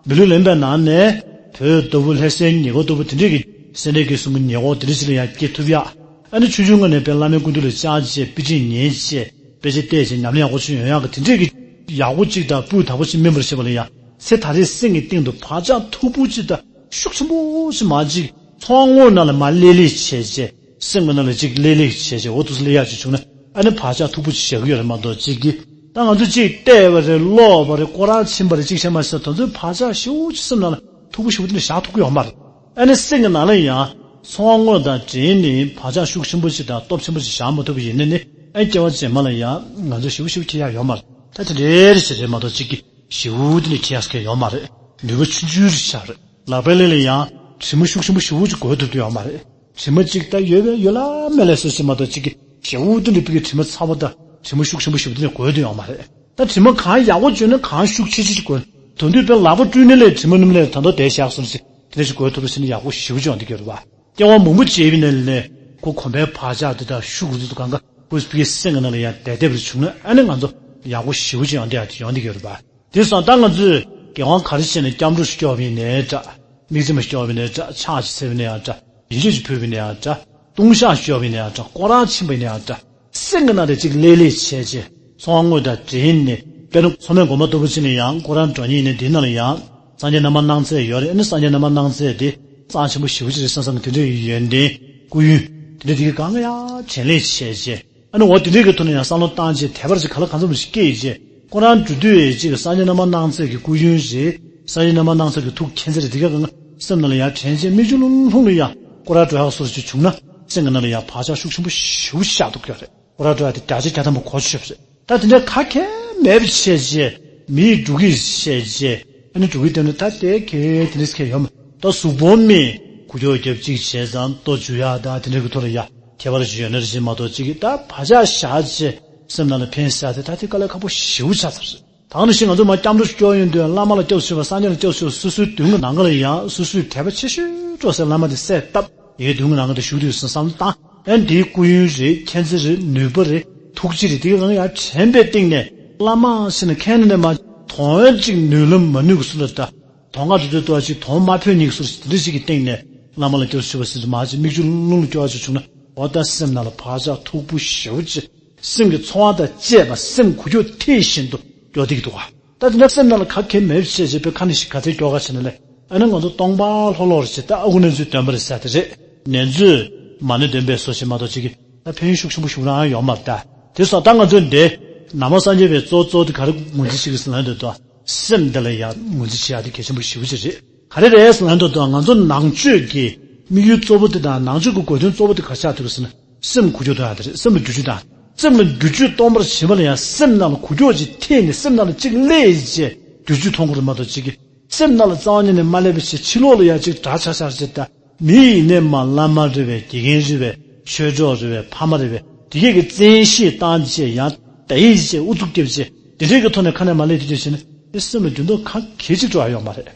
མི་ལུས་ལེན་པའི་ནང་ནས་བོད་ལྟ་བུ་ལྷ་སའི་ཉེ་འཁོར་ལྟ་བུ་དེ་འདྲས་ཀྱི་སེམས་ཁྲལ་གྱི་གསུང་གི་ཉེ་འཁོར་དེ་འདྲས་ཞིག་ལ་ཡང་སྐྱེ་ཐུབ་ཡག་ཨ་ནི་ཆུང་ཆུང་སྔ་ནས་དཔེ་བླ་མའི་སྐུ་མདུན་ལ་བཅར་བྱས་དཔེ་ཁྲིད་ཉན་བྱས་དཔེ་ཆ་བལྟས་བྱས་ཉམས་ལེན་ཡག་པོ་ཅིག་ཡོང་ཡག་གི་དེ་འདྲས་ཀྱི་ཡག་པོ་ཅིག་དང་སྤུས་དག་པོ་ཅིག་སྨིན་པར་བྱེད་པ་ལ་ཡང་ཚེ་ད་རེས་སེམས་ཀྱི་སྟེང་དུ་བག་ཆགས་མཐུག་པོ་ཅིག་དང་ཤུགས་ཆེན་པོ་ཅིག་མ་ཅིག་ཚོར་བ་དངོས་ནང་ལ་མར་སླེབས་སླེབས་བྱས་བྱས། སེམས་ཀྱི་ནང་ལ་ཅིག་སླེབས་སླེབས་བྱས་བྱས་འོ་ཐུག་སླེབས་ཡག་ཅིག་བྱུང་ན་ཨ་ནི་བག་ཆགས་མཐུག་པོ་ཅིག་བཞག་གི་ཡོད་རེད་མ་གཏོགས་གཅིག་གིས་ད་ང་ཚོ་ཅིག་བལྟས་པ་རེད་ཀློག་པ་རེད་སྐོར་ར་ཕྱིན་པ་རེད་ཅིག་བྱས་མ་ཟད་དེ་ཚོའི་བག་ཆགས་ཞེ་པོ་ཅིག་སེམས་ནང་ལ་མཐུག་པོ་ཞེ་པོ་དེ་འདྲ་བཞག་ཐུབ་ཀྱི་ཡོད་མ་རེད། ཨ་ནི་སེམས་ཀྱི་ནང་ལ་ཡང་ཚོར་བ་དངོས་དང་འབྲེལ་ནས་བག་ཆགས་ཤུགས་ཆེན་པོ་ཅིག་དང་སྟོབས་ཆེན་པོ་ཅིག་བཞག་མ་ཐུབ་པ་ཡིན་ན་ནི་ཨ་སྐྱེ་བ་རྗེས་མ་ལ་ཡང་ང་ཚོ་ཞེ་པོ་ཞེ་པོ་འཁྱེར་ཡག་ཡོད་མ་རེད། ད་དེ་འདྲའི་ཞིག་རེད་མ་གཏོགས་གཅིག་གིས་ཞེ་པོ་དེ་འདྲ་འཁྱེར་ཡག་ཡོད་མ་རེད། ནུས་པ་ཆུང་ཆུང་རེ་ཆགས་རེད། ལག་པའི་ལས་ལ་ཡང་དྲི་མ་ཤུགས་ཆེན་པོ་ཞེ་པོ་ཅིག་འགོས་ཐུབ་ཀྱི་ཡོད་མ་རེད། དྲི་མ་གཅིག་ད་ཡོད་པས་ཡོད་ལ་མེད་ལ་ཟེར་ཞིག་མ་གཏོགས་གཅིག་གིས་ཞེ་པོ་དེ་འདྲ་པི་ཀའི་དྲི་མ་ཚ་བོ་དང་དྲི་མ་ཤུགས་ཆེན་པོ་ཞེ་པོ་དེ་འདྲ་འགོས་དོན་ཡོད་མ་རེད། ད་དྲི་མ་གང་ཡག་པོ་བཅོས་ན་གང་ཤུགས་ཆེ་ཆེ་ཞིག་འགོས། དོན་དུས་དཔེ་ལག་པ་བཀྲུས་ནས་ལས་དྲི་མ་སྣུམ་ལས་ད་མདོ་དེ་བཞག་སོང་ཞིག་དེ་འདྲ་ཞིག་འགོས་ཐུབ་པ་ཟེར་ན་ཡག་པོ་ཞེ་པོ་ཅིག་ཡོང་བསྡད་ཀྱི་ཡོད་རེད་པ། སྐྱེ་བ་མང་པོ་བྱས་པའི་ནང་ལས་ཁོ་གོམས་པའི་བག་ཆགས་དེ་དང་ཤུགས་དེ་ཚོ་གང་ག་ཁོའི་སེམས་ཀྱི་ནང་ལ་ཡང་བསྡད་བསྡད་པ་རེ་བྱུང་ན་ཨ་ནི་ང་ཚོ་ཡག་པོ་ཞེ་པོ་ཅིག་ཡོང་བསྡད་ཡག་ཅིག་ཡོང་བསྡད་ཀྱི་ཡོད་རེད་པ། དེ་སོང་ཙང་ད་ང་ཚོས་དགེ་དབང་ག་རེ་བྱས་ནས་སྐྱབས་འགྲོ་སྐྱོབ་ཡིན་ནའི་འདྲ། མིག་རྩེ་མ་སྐྱོབ་ཡིན་ནའི་འདྲ། ཕྱག་ཅིག་འཚལ་བ་ཡིན་ནའི་འདྲ། ཡིན་ཆོས་ཅིག་ཕུལ་བ་ཡིན་ནའི་འདྲ། ལྟུང་བཤགས་སྐྱོབ་ཡིན་ནའི་འདྲ། སྐོར་ར་ཕྱིན་པ་ཡིན་ནའི་འདྲ། སེམས་ཀྱི་ནང་དེ་གཅིག་ལྷོད་ལྷོད་བྱས་བྱས་ཚོར་བ་དངོས་དང་འབྲེལ་ནས་དཔེར་ན་མཚོ་སྨན་སྒོ་མང་ལྟ་བུ་ཅིག་ནས་ཡང་སྐོར་ར་འགྲོ་མཁན་ཡིན་ནའི་འདིའི་ནང་ལ་ཡང་སངས་རྒྱས་རྣམ་པར་སྣང་མཛད་ཡོད་རེད། ཨ་ནི་སངས་རྒྱས་རྣམ་པར་སྣང་མཛད་དེ་རྩ་ཆེན་པོ་ཞེ་པོ་ཅིག་རེད་བསམ་བསམ་གྱི་དེ་འདྲའི་ཡོན་ཏན་སྐུ་ཡོན་དེ་འདྲ་དེ་གའི་གང་ཡང་དྲན་ལེན་བྱས་བྱས། ཨ་ནི་འོ་དེ་འདྲའི་གི་ཐོག་ནས་ཡང་བསམ་བློ་བཏང་རྗེས་དད་པ་ཅིག་ག་ལ་གང་འཚམ་ཞིག་སྐྱེས་རྗེས་ཁོ་རང་འགྲོ་དུས་ཅིག་སངས་རྒྱས་རྣམ་པར་སྣང་མཛད་ཀྱི་སྐུ་ཡོན་རེད། སངས་རྒྱས་རྣམ་པར་སྣང་མཛད་ཀྱི་ཐུགས་མཁྱེན་བརྩེ་རེད། དེ་ག་གང་སེམས་ནང་ལ་ཡང་དྲན་རྗེས་མིག་ཆུ་ལྷུང་ལྷུང་ལ་ཡང་སྐོར་ར་འགྲོ་ཡག་སོར་ཅིག་བྱུང་ན་སེམས་ཀྱི་ནང་ལ་ཡང་བག་ཆགས་ཤུགས་ཆེན་པོ་ཞེ་པོ་ཞིག་ཆགས་འདུག་ཀྱང་རེད། སྐོར་ར་འགྲོ་ཡག་དེ་བརྒྱ་ཆ་བརྒྱ་ཐམ་པ་གོ་ཆོད་རེད། ད་དེ་འདྲའི་ཁ་ཁྱེར་མེད་པ་བྱས་རྗེས་མིའི་འགྲོ་གི་བྱས་རྗེས་ཨ་ནི་འགྲོ་གི་སྟེང་ནས་ད་དེ་གས་དེ་འདྲ་ཁས་ཡོད་མ་ད་གཟུགས་པོ་མི་ཁུ་ཁྱོག་རྒྱབ་གཅིག་བྱས་ཙང་ལྟོ་འཇུ་ཡག་ད་དེ་འདྲ་གི་ཐོག་ལ་ཡ་ཁྱད་པར་ཞིག་ཡོད་ན་རེ་ཞིག་མ་གཏོགས་གཅིག་གིས་ད་བག་ཆགས་བཞག་རྗེས་སེམས་ནང་ལ་ཕན་ཟེར་ཡག་དེ་ད་དེ་དཀའ་ལས་ཁག་པོ་ཞེ་པོ་ཆགས་ཚར་རེད། ད་ནི་ཤི་ང་ཚོ་མ་སྐྱབས་འགྲོ་སྐྱོར་ཡོང་དུས་བླ་མ་ལ་སྐྱབས་སུ་མཆིའོ་སངས་རྒྱས་ལ་སྐྱབས་སུ་མཆིའོ་སོ་སོའི་མདུན་གྱི་ནང་ག་ལ་ཡང་སོ་སོའི་དད་པ་ཆེ་ཤོས་སྤྲོ་སའི་བླ་མ་དེ་གསལ་བཏབ་ཡའི་མདུན་གྱི་ནང་ག་དེ་བཞུགས་དུས་སུ་བསམ་བཏང་ཨ་འདིའི་སྐུ་ཡོན་རེད། མཁྱེན་བརྩེ་རེད། ནུས་པ་རེད། ཐུགས་རྗེ་རེད། དེ་ག་གང་ཡང་དྲན་པའི་སྟེང་ནས་བླ་མ་ཟེར་ན་མཁན་ནས་མ་དོན་གཅིག་ནུས་ལུམ་མ་ནུས་ཀྱི་སུ་ལ་ད་དོན་ཁ་དུ་དུ་ཏོ་ཅིག་དོན་མ་ཕོད་ཉིག་སུ་དེ་འདྲ་ཞིག་གི་སྟེང་ནས་བླ་མ་ལ་སྐྱབས་སུ་མཆིའོ་ཟེར་དུས་མ་ཅིག་མིག་ཆུ་ལྷུང་ལྷུང་སྐྱོ་བ་ཅིག་བྱུང་ན། འོ་ད་སེམས་ནང་ལ་བག་ཆགས་མཐུག་པོ་ཞེ་པོ་ཅིག་སེམས་ཀྱི་ཚོར་བ་དང་བཅས་པ་སེམས་འགུལ་སྐྱོད་ཐེངས་བཞིན་དུ་སྐྱོ་སྡིག་འདུག་ག་ད་དེ་འདྲ་སེམས་ནང་ལ་ག་གེ་མེད་བྱས་བྱས་པའི་ཁ་ནས་ཤིག་ག་ཚད་སྐྱོ་ག་བྱས་ན་ལས། ཨ་ནི་ང་ཚོ་སྟོང་པ་ལྷོག་ལྷོག་རེད་བྱས། ད་ཨ་ཁུ་ནེ་ཚོའི་སྟོན་པ་རེད་ཟེར་དེ་རེད། ནེ་ཚོས་མ་ཎི་འདོན་པའི་སོ་ཞིག་མ་གཏོགས་ཅིག་གི་ད་ཕན་ཡོན་ཤུགས་ཆེན་པོ་ཞུགས་རང་ཡོད་མ་རེད། ད་དེ་སོགས་ད་ང་ཚོ་འདི་ནང་པ་སངས་རྒྱས་པའི་གཙོ་གཙོ་དེ་ག་རེ་ངོས་འཛིན་བྱེད་ཀྱི་ཟེར་ན་འདོད་དོ། སེམས་འདི་ལ་ཡང་ངོས་འཛིན་བྱེད་ཡག་དེ་གལ་ཆེན་པོ་ཞེ་པོ་ཅིག་རེད། ག་རེ་རེད་ཟེར་ན་འདོད་དོ། ང་ཚོ་ནང་ཆོས་ཀྱི་དམིགས་ཡུལ་གཙོ་བོ་དེ་དང་ནང་ཆོས་ཀྱི་དགོས་དོན་གཙོ་བོ་དེ་ག་ཆགས་འདུག་ཟེར་ན། སེམས་འགུལ་སྐྱོད་གཏོང་ཡག་དེ་རེད། སེམས་ལ་འགྱུར་བཅོས་གཏོང་ཡག་སེམས་ལ་འགྱུར་བཅོས་གཏོང་བར་བྱེད་པ་ལ་ཡང་སེམས་ནང་ལ་འགུལ་སྐྱོད་ཅིག་ཐེབས་ནས་སེམས་ནང་ལ་གཅིག་སླེབས་བྱས་འགྱུར་བཅོས་གཏོང་དགོས་རེད་མ་གཏོགས་ཅིག་གི་སེམས་ནང་ལ་རྩ་བ་ཉིད་ནས་མ་སླེབས་པ་བྱས་ཕྱི་ལོགས་ལ་ཡང་གཅིག་འདྲ་ཆགས་ཆགས་བྱས། ད་མི་ཡིན་ནའི་མ་བླ་མ་རེད་པས། དགེ་རྒན་རེད་པས། ཆོས་གྲོགས་རེད་པས། ཕ་མ་རེད་པས། དེ་གས་ཀྱི་བཙན་ཤེད་བཏང་བྱས་ཡང་ད་ཡིན་བྱས་ཨུ་ཚུགས་རྒྱབ་བྱས་དེ་འདྲས་ཀྱི་ཐོག་ནས་ཁ་ནས་མ་སླེབས་དུས་ཅིག་བྱས་ན་དེ་སེམས་ལ་འགྱུར་ལྡོག་གང་གལ་ཅིག་འགྲོ་ཡ་ཡོད་མ་རེད།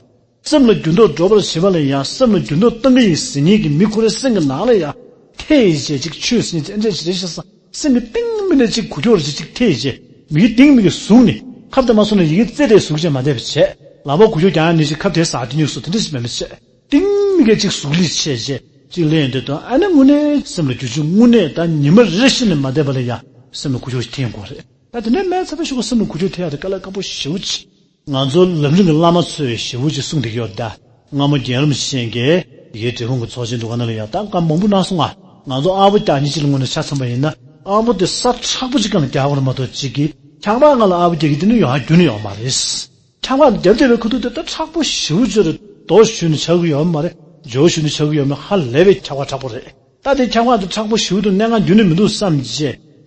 སེམས་ལ་འགྱུར་ལྡོག་འགྲོ་བར་བྱེད་པ་ལ་ཡང་སེམས་ལ་འགྱུར་ལྡོག་གཏོང་གི་ཡིན་ཟེར་མཁན་གྱི་མི་ཁོ་རའི་སེམས་ཀྱི་ནང་ལ་ཡང་ཐེ་ཡི་བྱས་ཅིག་ཆོས་ཟེར་མཁན་ཅིག་ཨེ་འདྲས་ཞིག་རེད་ཤག་བསམ། སེམས་ཀྱི་གཏིང་མི་ནས་ཅིག་འགུལ་སྐྱོད་རེ་ཅིག་ཐེ་ཡི་བྱས། མིག་གི་གཏིང་མིག་གི་ཟུག་ནས་ཁབ་དེ་མ་སོང་ན་ཡི་གེ་རྩེ་དེ་ཟུག་བྱས་མ་བསྡད་པ་བྱས། ལག་པ་འགུལ་སྐྱོད་རྒྱག་ཡ་ནི་ཅིག་ཁབ་དེ་ཟ་དེ་ཉུག་སོ་དེ་འདྲས་ཞིག་མེད་མི་བྱས། གཏིང་མི་ག་ཅིག་ཟུག་ལི་ཆེ་ཆེ་ཅིག་ལེན་འདོད་དོ། ཨ་ནི་དངོས་གནས་སེམས་ལ་འགྱུར་བཅོས་དངོས་གནས་ད་ཉི་མ་རེ་བཞིན་ནས་མ་བསྡད་པ་ལ་ཡང་སེམས་ལ་འགུལ་སྐྱོད་ཐེབས་དགོས་རེད། ད་དེ་ནས་མེད་ཚར་བའི་ཤུགས་སེམས་ལ་འགུལ་སྐྱོད་ཐེབས་ཡ་དེ་དཀའ་ལས་ཁག་པོ་ཞེ་པོ་ཅིག་ང་ཚོ་ལམ་རིམ་གྱི་བླ་མ་ཚོས་ཞེ་པོ་ཅིག་གསུངས་བསྡད་ཀྱི་ཡོད་ད། སྔ་མོ་རྒན་རབས་ཤིང་གིས་ཡི་གེ་འབྲི་གུང་གི་ཚོགས་ཆེན་འདུ་ཁང་ནང་ལ་ཡང་ད་བཀའ་མང་པོ་གནང་སོང་ང་། ང་ཚོ་ཨ་ཕོ་རྒྱག་མཁན་ཅིག་ལ་དངོས་གནས་ཆ་མཚོན་པ་ཡིན་ན་ཨ་ཕོ་དེ་ས་མཁྲེགས་པོ་ཅིག་སྒང་ལ་རྒྱག་པ་རེད་མ་གཏོགས་ཅིག་གིས་འཁྱག་པ་སྒང་ལ་ཨ་ཕོ་རྒྱག་གི་དེ་ནི་ཡོང་ཡ་རྒྱུན་ནས་ཡོད་མ་རེད། འཁྱག་པ་རྒྱབ་བསྡད་པའི་ཁ་ཐུག་དེ་ད་མཁྲེགས་པོ་ཞེ་པོ་ཅིག་རེད། རྡོ་གཞུས་ནས་ཆགས་ཀྱི་ཡོད་མ་རེད། ཇོ་གཞུས་ནས་ཆགས་ཀྱི་ཡོད་མ་རེད། ཧ་ལས་པའི་འཁྱག་པ་མཁྲེགས་པོ་རེད། ད་དེ་འཁྱག་པ་དེ་མཁྲེགས་པོ་ཞེ་པོ་འདུག་གནས་ངན་རྒྱུན་ནས་མི་འདུག་བསམ་བྱས་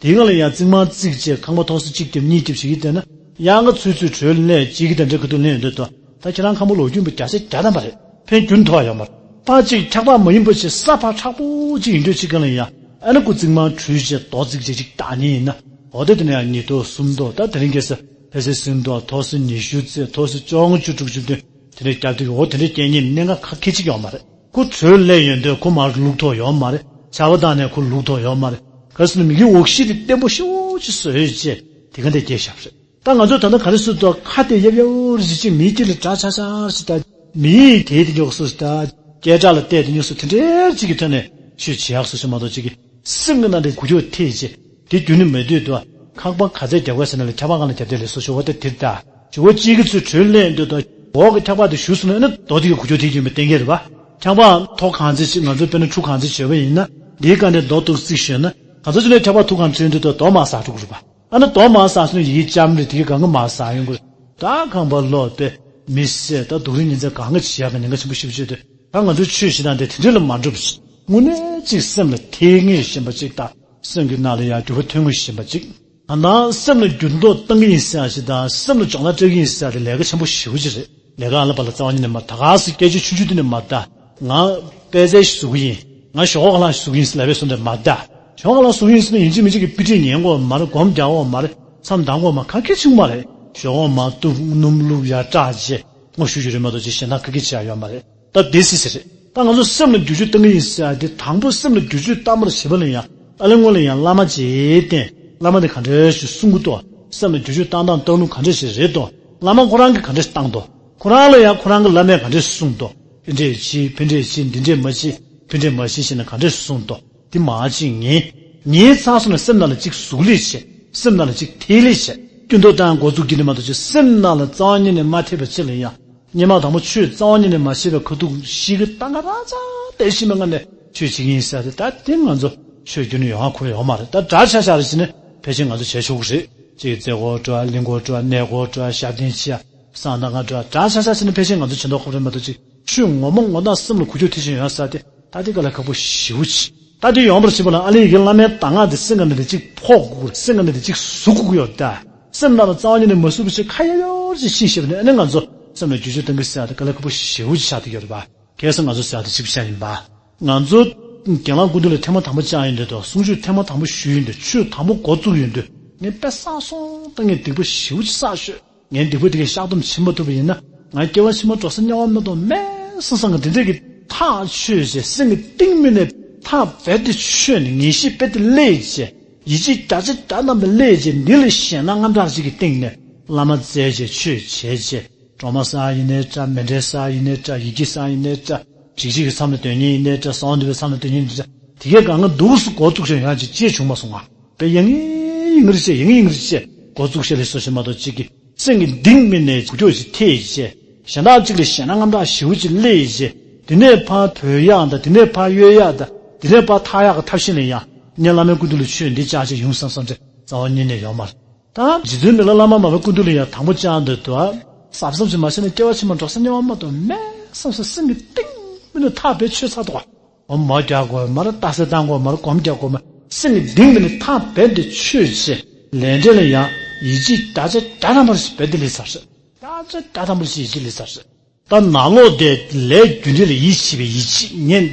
དེའི་སྒང་ལ་ཡང་རྩིག་མར་བརྩིགས་བྱས་ཁང་པ་ཐོག་ས་གཅིག་རྒྱབ་གཉིས་རྒྱབ་བྱེད་ཀྱི་བསྡད་ན་ཡང་ང་ཚུད་ཚུད་བྲོས་ལས་ཅིག་གི་དེ་འདྲ་ཁ་ཐུག་ལེན་ཡོང་དུས་ད་ད་ཁྱེད་རང་ཁང་པ་ལོ་རྒྱུས་པ་བརྒྱ་ཆ་བརྒྱ་ཐམ་པ་རེད། ཕན་རྒྱུན་ཐོགས་ཡོད་མ་རེད། ཕར་གཅིག་འཁྱག་པ་མ་ཡིན་པ་ཞིག་ས་ཕར་མཁྲེགས་པོ་ཅིག་ཡིན་དུས་གཅིག་སྒང་ལ་ཡང་ཨ་ནི་སྐུ་རྩིག་མར་བྲུས་བྱས་རྡོ་རྩིག་བྱས་ཅིག་བཏགས་ནི་ཡིན་ན། འོ་དེ་དེ་ནས་ཡང་ཉིས་ཐོག་གསུམ་ཐོག་ད་དེ་རིང་ཁ་སང་ཕལ་ཆེར་གསུམ་ཐོག་ཐོག་ས་ཉི་ཤུ་རྩེ་ཐོག་ས་བཅོ་ལྔ་བཅུ་དྲུག་བཅུ་བདུན་དེ་འདྲའི་རྒྱབ་དུས་འོ་དེ་འདྲའི་རྐྱེན་ངན་གནད་འགག་ཁག་ཁེ་ཅིག་ཡོད་མ་རེད། ཁོ་བྲོས་ལས་ཡོང་དུས་ཁོ་མར་ལུག་ཐོག་ཡོད་མ་རེད། ཆར་པ་བཏང་ནས་ཁོ་ལུག་ཐོག་ཡོད་མ་རེད། ག་ཟེར་ན་མི་གི་འོག་གཞི་དེ་བརྟན་པོ་ཞེ་པོ་ཅིག་བཟོས་བྱས་དེ་ག་འདྲ་སྐྱེས་བཞག་པ་རེད། ད་ང་ཚོས་ད་ལྟ་ག་རེ་ཟེར་དུས་ཁ་དེ་ཡབ་ཡབ་རེ་ཅིག་མིའི་དཀྱིལ་ལ་འདྲ་ཆགས་ཆགས་ཅིག་ད་མིའི་དེ་དེ་ཉོག་སོ་ད་སྐད་གྲགས་ལ་བལྟས་དེ་ཉོག་སོ་དེ་འདྲའི་ཅིག་གི་ཐོག་ནས་ཆོས་བྱེད་ཡག་སོ་ཞིག་མ་གཏོགས་ཅིག་གི་སེམས་ཀྱི་ནང་དེ་འགུལ་སྐྱོད་ཐེབས་བྱས་དེ་རྒྱུན་ནས་མེད་དུས་དུ་ཁང་པ་ག་ཚད་རྒྱབ་ག་ཟེར་ན་ལ་འཁྱག་པ་སྒང་ལ་རྒྱབ་དེ་ལས་སོ་ཞོ་བ་དེ་དེར་ད་ཞོ་བ་གཅིག་གི་ཚུལ་བྲོས་ལེན་དུས་དུ་འོག་གི་འཁྱག་པ་དེ་ཞུ་སོང་ན་ཨ་ནི་རྡོ་དེ་གི་འགུལ་སྐྱོད་ཐེབས་ཀྱི་ཡོད་པའི་གཏན་འཁེལ་རེད་པ། འཁྱག་པ་ཐོག་གང་ཚད་ཅིག་ང་ཚོ་དཔེར་ན་ཁྲུ་གང་ཚད་བྱོས་པ་ཡིན་ན་འདིའི་སྒང་ནས་རྡོ་ཏོག་ཙིག་ཞོན་ན་ག་ཚོད་ཅིག་ནས་འཁྱག་པ་ཐུག་གང་ཚོད་དུས་དུ་རྡོ་མར་ཟག་འགྲོ་གི་རེད་པ། ཨ་ནི་རྡོ་མར་ཟག་སོང་ན་ཡི་གེ་ལྕམ་རེད་དེ་གི་སྒང་ག་མར་ཟག་ཡོང་གི་རེད། ད་ཁང་པ་ལོག་པས་མི་བསད་ད་སྡུག་རུས་ཉེན་ཚབས་གང་ག་བྱེད་ཡག་གི་ཉེན་ཁ་ཆེན་པོ་ཞེ་པོ་ཅིག་ཡོད་དུས་ད་ང་ཚོའི་ཆོས་བྱེད་སྟངས་དེ་དེ་འདྲ་ལ་མ་འགྲོ་བ་ཞིག་དངོས་གནས་ཅིག་སེམས་ལ་ཐེ་ངེས་བཞིན་པ་ཅིག་དང་སེམས་ཀྱི་ནང་ལ་ཡང་འགྱུར་བ་ཐོན་ངེས་བཞིན་པ་ཅིག་ད་ལྟ་སེམས་ལ་འགྱུར་ལྡོག་གཏང་གི་ཡིན་ཟེར་ཡག་ཞིག་དང་སེམས་ལ་སྦྱོང་བརྡར་སྤྲད་ཀྱི་ཡིན་ཟེར་ཡག་དེ་ལས་ཀ་ཆེན་པོ་ཞེ་པོ་ཅིག་རེད། ལས་ཀ་ཨ་ལ་པ་ལ་རྩ་བ་ཉིད་ནས་མ་ད་ག་སེ་སྐད་ཆ་ཆུང་ཆུང་དེ་ནས་མ་ད། ང་པད་ཚལ་ཞིག་བཟོ་གི་ཡིན། ང་ཞོག་ཁོག་ལ་བཟོ་གི་ཡིན་ཟེར་ལབ་པའི་སོ་འདྲ་མ་ད། ཞོག་ཁོག་ལ་བཟོ་གི་ཡིན་ཟེར་ན་ཡིན་གཅིག་མིན་གཅིག་གི་དཔེ་ཁྲིད་ཉན་དགོས་མ་རེད། སྒོམ་རྒྱག་དགོས་མ་རེད། མཚམས་འདང་དགོས་མ་ག་གེ་བྱུང་མ་རེད། ཞོག་ཁོག་མ་གཏུབ་སྣུམ་བླུགས་ཡར་སྐྲག་བྱས་དངོས་ཞུ་རྒྱུ་རེད་མ་གཏོགས་ཅིག་གཞན་དག་ག་གེ་བྱེད་ཡ་ཡོད་མ་རེད། ད་དེ་སྲིད་སྲིད་རེད། ད་ང་ཚོ་སེམས་ལ་འགྱུར་བཅོས་གཏང་གི་ཡིན་ཟེར་ཡ་དེ་དང་པོ་སེམས་ལ་འགྱུར་བཅོས་གཏང་བར་བྱེད་པ་ལ་ཡང་ཨ་ལེ་སྔོན་ལ་ཡང་བླ་མ་ཅིག་བསྟེན། བླ་མ་དེ་ག་འདྲ་ཞིག་གསུང་གི་འདུག་སེམས་ལ་འགྱུར་བཅོས་གཏང་སྟངས་གཏང་ལུགས་ག་འདྲ་ཞིག་རེད་འདུག་བླ་མ་ཁོ་རང་གིས་ག་འདྲ་ཞིག་བཏང་འདུག་ཁོ་རང་ལ་ཡང་ཁོ་རང་གི་བླ་མས་ག་འདྲ་ཞིག་གསུངས་འདུག་ཕན་འབྲས་ཅི་ཕན་འབྲས་ཅི་འདི་འདྲས་མ་ཅི་ཕན་འབྲས་མ་ཅི་ཞེས་ནས་ག་འདྲ་ཞིག་གསུངས་འདུག་དེ་མ་ཅིག་ཉན། ཉན་ཚར་སོང་ན་སེམས་ནང་ལ་ཅིག་ཟུག་ལེ་བྱས། སེམས་ནང་ལ་ཅིག་ཐེ་ལེ་བྱས། སྐྱོན་འདོགས་དང་འགོ་འཛུགས་ཀྱི་ནི་མ་གཏོགས་ཅིག་སེམས་ནང་ལ་རྩ་བ་ཉིད་ནས་མ་ཐེབས་པ་ཅིག་ལ་ཡང་སྔོན་མ་དང་པོ་ཆོས་རྩ་བ་ཉིད་ནས་མ་བྱས་པའི་ཁ་ཐུག་ཤི་གི་ཏང་ག་ར་ཙ་དེ་ཤི་མ་ང་ནས་ཆོས་བྱེད་ཀྱི་ཡིན་ཟེར་ཏེ་ད་དེ་ང་ཚོ་ཆོས་བརྒྱུད་ནས་ཡོང་ཧ་ཁོ་ཡོང་མ་རེད། ད་འདྲ་ཆགས་ཆགས་རེ་བྱས་ནས་ཕལ་ཆེར་ང་ཚོ་བྱས་ཆོག་གི་རེད། ཅིག་རྩེ་སྐོར་འགྲོ་ཨ་གླིང་སྐོར་འགྲོ་ཨ་གནས་སྐོར་འགྲོ་ཨ་ཞབས་བརྟན་བྱེད་ཨ་གསང་སྟངས་ག་འགྲོ་ཨ་འདྲ་ཆགས་ཆགས་བྱས་ནས་ཕལ་ཆེར་ང་ཚོ་བྱེད་མདོག་ཁ་པོ་རེད་མ་གཏོགས་ཅིག་ཆོས་ངོ་མ་ངོ་ཐག་སེམས་ལ་འགུལ་སྐྱོད་ཐེབས་བཞིན་ཡོད་ས་དེ་ད་དེ་ག་ལ་ཁག་པོ་ཞེ་པོ་ཅིག་ད་དེ་ཡོང་བར་བྱེད་པ་ལ་ཨ་ལེ་ཡི་གེ་བླ་མའི་གདམས་ངག་དེ་སེམས་ཀ་ནང་དེ་ཅིག་ཕོག་དགོས་སེམས་ཀ་ནང་དེ་ཅིག་ཟུག་དགོས་ཡོད་ད། སེམས་ནང་ལ་རྩ་བ་ཉིད་ནས་མ་ཟུག་པ་ཞིག་ཁ་ཡོར་ཡོར་ཅིག་ཤེས་ཤེས་པ་ནས་ཨ་ནི་ང་ཚོ་སེམས་ལ་འགྱུར་བཅོས་གཏང་གི་ཟེར་ཡ་དེ་ག་ལ་ཁག་པོ་ཞེ་པོ་ཅིག་ཆགས་བསྡད་ཡོད་རེད་པ། ཁ་སང་ང་ཚོ་ཟེར་ཡ་དེ་གཅིག་པུ་ཤ་ཡིན་པ། ང་ཚོ་གྱེན་ལངས་སྐུ་མདུན་ལ་ཐེངས་མ་དང་པོ་བཅར་ཡོང་དུས་དང་གསུང་ཆོས་ཐེངས་མ་དང་པོ་ཞུས་ཡོང་དུས་ཆོས་དང་པོ་འགོ་བཙུགས་ཡོང་དུས་ངས་དཔེ་བསགས་སོང་ད་ངས་སྡིག་པ་ཞེ་པོ་ཅིག་བསགས་ཤོད། ངའི་སྡིག་པ་དེ་གས་བཤགས་སྡོམ་བྱེད་མ་ཐུབ་པ་ཡིན་ན་ང་སྐྱེ་བ་ཕྱི་མ་འགྲོ་ས་དམྱལ་བ་མ་གཏོགས་མེད་བསམ་བསམ་གི་དེ་འདྲས་ཀྱི་ཐག་ཆོད་བྱས་སེམས་ཀྱི་གཏིང་མི་ནས་ཐག་རྦད་དེ་ཆོད་ནས་ངེས་ཤེས་རྦད་དེ་སླེབས་བྱས་ཡིད་ཆེས་བརྒྱ་ཆ་བརྒྱ་རྣམ་པ་སླེབས་བྱས་འདི་ལས་གཞན་དབང་དྲག་ཅིག་གི་སྟེང་ནས་བླ་མ་བཙལ་བྱས་ཆོས་བྱས་བྱས་སྒྲོལ་མ་བསགས་ཡིན་ནའི་འདྲ་མཎྜལ་བསགས་ཡིན་ནའི་འདྲ་ཡི་གེ་བསགས་ཡིན་ནའི་འདྲ་རིག་བྱེད་ཀྱི་མཚམས་ལ་འདོན་མཁན་ཡིན་ནའི་འདྲ་གསང་བ་འདུས་པའི་མཚམས་ལ་འདོན་མཁན་ཡིན་ནའི་འདྲ། དེ་གས་གང་ག་འདུག་སེ་འགོ་བཙུགས་ཤག་ཡང་ཅིག་ཅེས་བྱུང་མ་སོང་ང་། དཔེ་ཡང་ངེ་ཡིན་ངེ་རེ་བྱས་ཡང་ངེ་ཡིན་ངེ་རེ་བྱས་འགོ་བཙུགས་ཤག་ལས་སོ་ཞེས་མ་གཏོགས་ཅིག་གི་སེམས་ཀྱི་གཏིང་མི་ནས་འགུལ་སྐྱོད་ཅིག་ཐེབས་ཡིན་བྱས། གཞན་དག་ཅིག་ལ་ཞེད་སྣང་དངངས་སྐྲག་ཞེ་པོ་ཅིག་སླེབས་ཡིན་བྱས། དེ་ནས་ཕར་བོས་ཡག་དང་དེ་ནས་ཕར་གཡོལ་ཡག་དང་དེ་ནས་ཕར་ཐར་ཡག་གི་ཐབས་ཤེས་ལ་ཡང་ངས་བླ་མའི་སྐུ་མདུན་ལ་ཆོས་འདི་བཅར་བྱས་ཡོང་བསམ་བསམ་བྱས་རྩ་བ་ཉིད་ནས་ཡོད་མ་རེད། ད་རྗེ་བཙུན་མི་ལ་བླ་མ་མར་པའི་སྐུ་མདུན་ལ་ཡང་དང་པོ་བཅར་འདོད་འདུག་ཨ། གཟབ་གཟབ་ཅིག་མ་བྱས་ན་སྐྱེ་བ་ཕྱི་མ་འགྲོ་ས་རྙེད་པ་མ་གཏོགས་མེད་བསམ་བསམ་སེམས་ཀྱི་གཏིང་མི་ནས་ཐག་རྦད་ཆོད་ཚར་འདུག་ཨ། འོ་མོ་རྒྱག་དགོས་མ་རེད། རྟགས་གསལ་བཏང་དགོས་མ་རེད། སྒོམ་རྒྱག་དགོས་མ་རེད། སེམས་ཀྱི་གཏིང་མི་ནས་ཐག་རྦད་དེ་ཆོད་བྱས་ལས་འབྲས་ལ་ཡང་ཡིད་ཆེས་བརྒྱ་ཆ་བརྒྱ་ཐམ་པ་རེ་ཞིག་རྦད་དེ་སླེབས་ཚར་རེད། བརྒྱ་ཆ་བརྒྱ་ཐམ་པ་རེ་ཞིག་ཡིད་ཆེས་སླེབས་ཚར་རེད། ད་ནང་ལོགས་དེ་ལས་རྒྱུ་འབྲས་ལ་ཡིད་ཆེས་པའི་ཡིད་ཆེས། ངས་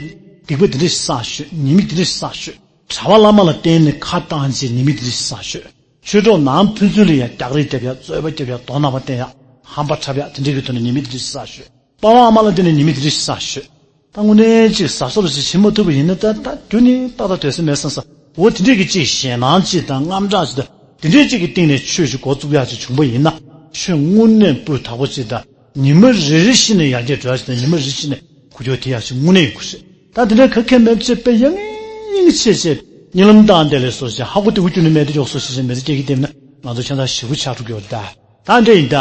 སྡིག་པ་འདི་འདྲ་ཞིག་བསགས་ཤོད། ཉེས་དམིགས་འདི་འདྲ་ཞིག་བསགས་ཤོད། གྲྭ་པ་བླ་མ་ལ་བརྟེན་ནས་ཁ་བཏང་བྱས་ཉེས་དམིགས་འདི་འདྲ་ཞིག་བསགས་ཤོད། ཆོས་གྲོགས་ནང་ཕན་ཚུན་ལ་ཡང་རྒྱག་རེས་རྒྱབ་ཡག་རྩོད་པ་རྒྱབ་ཡག་དོ་ནག་པ་བསྟན་ཡག་ཧམ་པ་འཁྲབ་ཡག་དེ་འདྲའི་གི་ཐོག་ནས་ཉེས་དམིགས་འདི་འདྲ་ཞིག་བསགས་ཤོད། པ་ཕ་ཨ་མ་ལ་བརྟེན་ནས་ཉེས་དམིགས་འདི་འདྲ་ཞིག་བསགས་ཤོད། ད་དངོས་གནས་ཅིག་གཟབ་གཟབ་ཅིག་བྱེད་མ་ཐུབ་པ་ཡིན་ན་ད་ད་རྒྱུ་ནི་ཏག་ཏག་སྡོད་ས་མེད་བསམ་ས། འོ་དེ་འདྲས་ཀྱི་ཅིག་ཞེད་སྣང་ཅིག་དང་དངངས་སྐྲག་ཅིག་དང་དེ་འདྲས་ཅིག་གི་སྟེང་ནས་ཆོས་ཅིག་འགོ་བཙུགས་ཡག་ཅིག་བྱུང་པ་ཡིན་ན། ཆོས་དངོས་གནས་སྤུས་དག་པོ་ཅིག་དང་ཉི་མ་རེ་རེ་བཞིན་ནས་ཡར་རྒྱས་འགྲོ་ཡག་ཅིག་དང་ཉི་མ་རེ་རེ་བཞིན་ནས་འགུལ་སྐྱོད་ཐེབས་ཡག་ཅིག་དངོས་གནས་ཡོང་གི་རེད། ད་དེ་འདྲའི་ག་གེ་མེད་ཅེས་དཔེ་ཡང་ཡང་ཆེ་ཆེ་གཉིད་ལམ་བཏང་བསྡད་ལས་སོ་ཞེས་ཧ་གོ་དེ་གུ་རྒྱུ་ནི་མེད་དེ་ཡོག་སོ་ཞེས་མི་ཚེ་སྐྱེལ་གྱི་བསྡད་ན་ང་ཚོ་ཁྱད་མཚར་ཞེ་པོ་ཆགས་འགྲོ་གི་ཡོད་རེད་ད། ད་འདྲ་ཡིན་ད།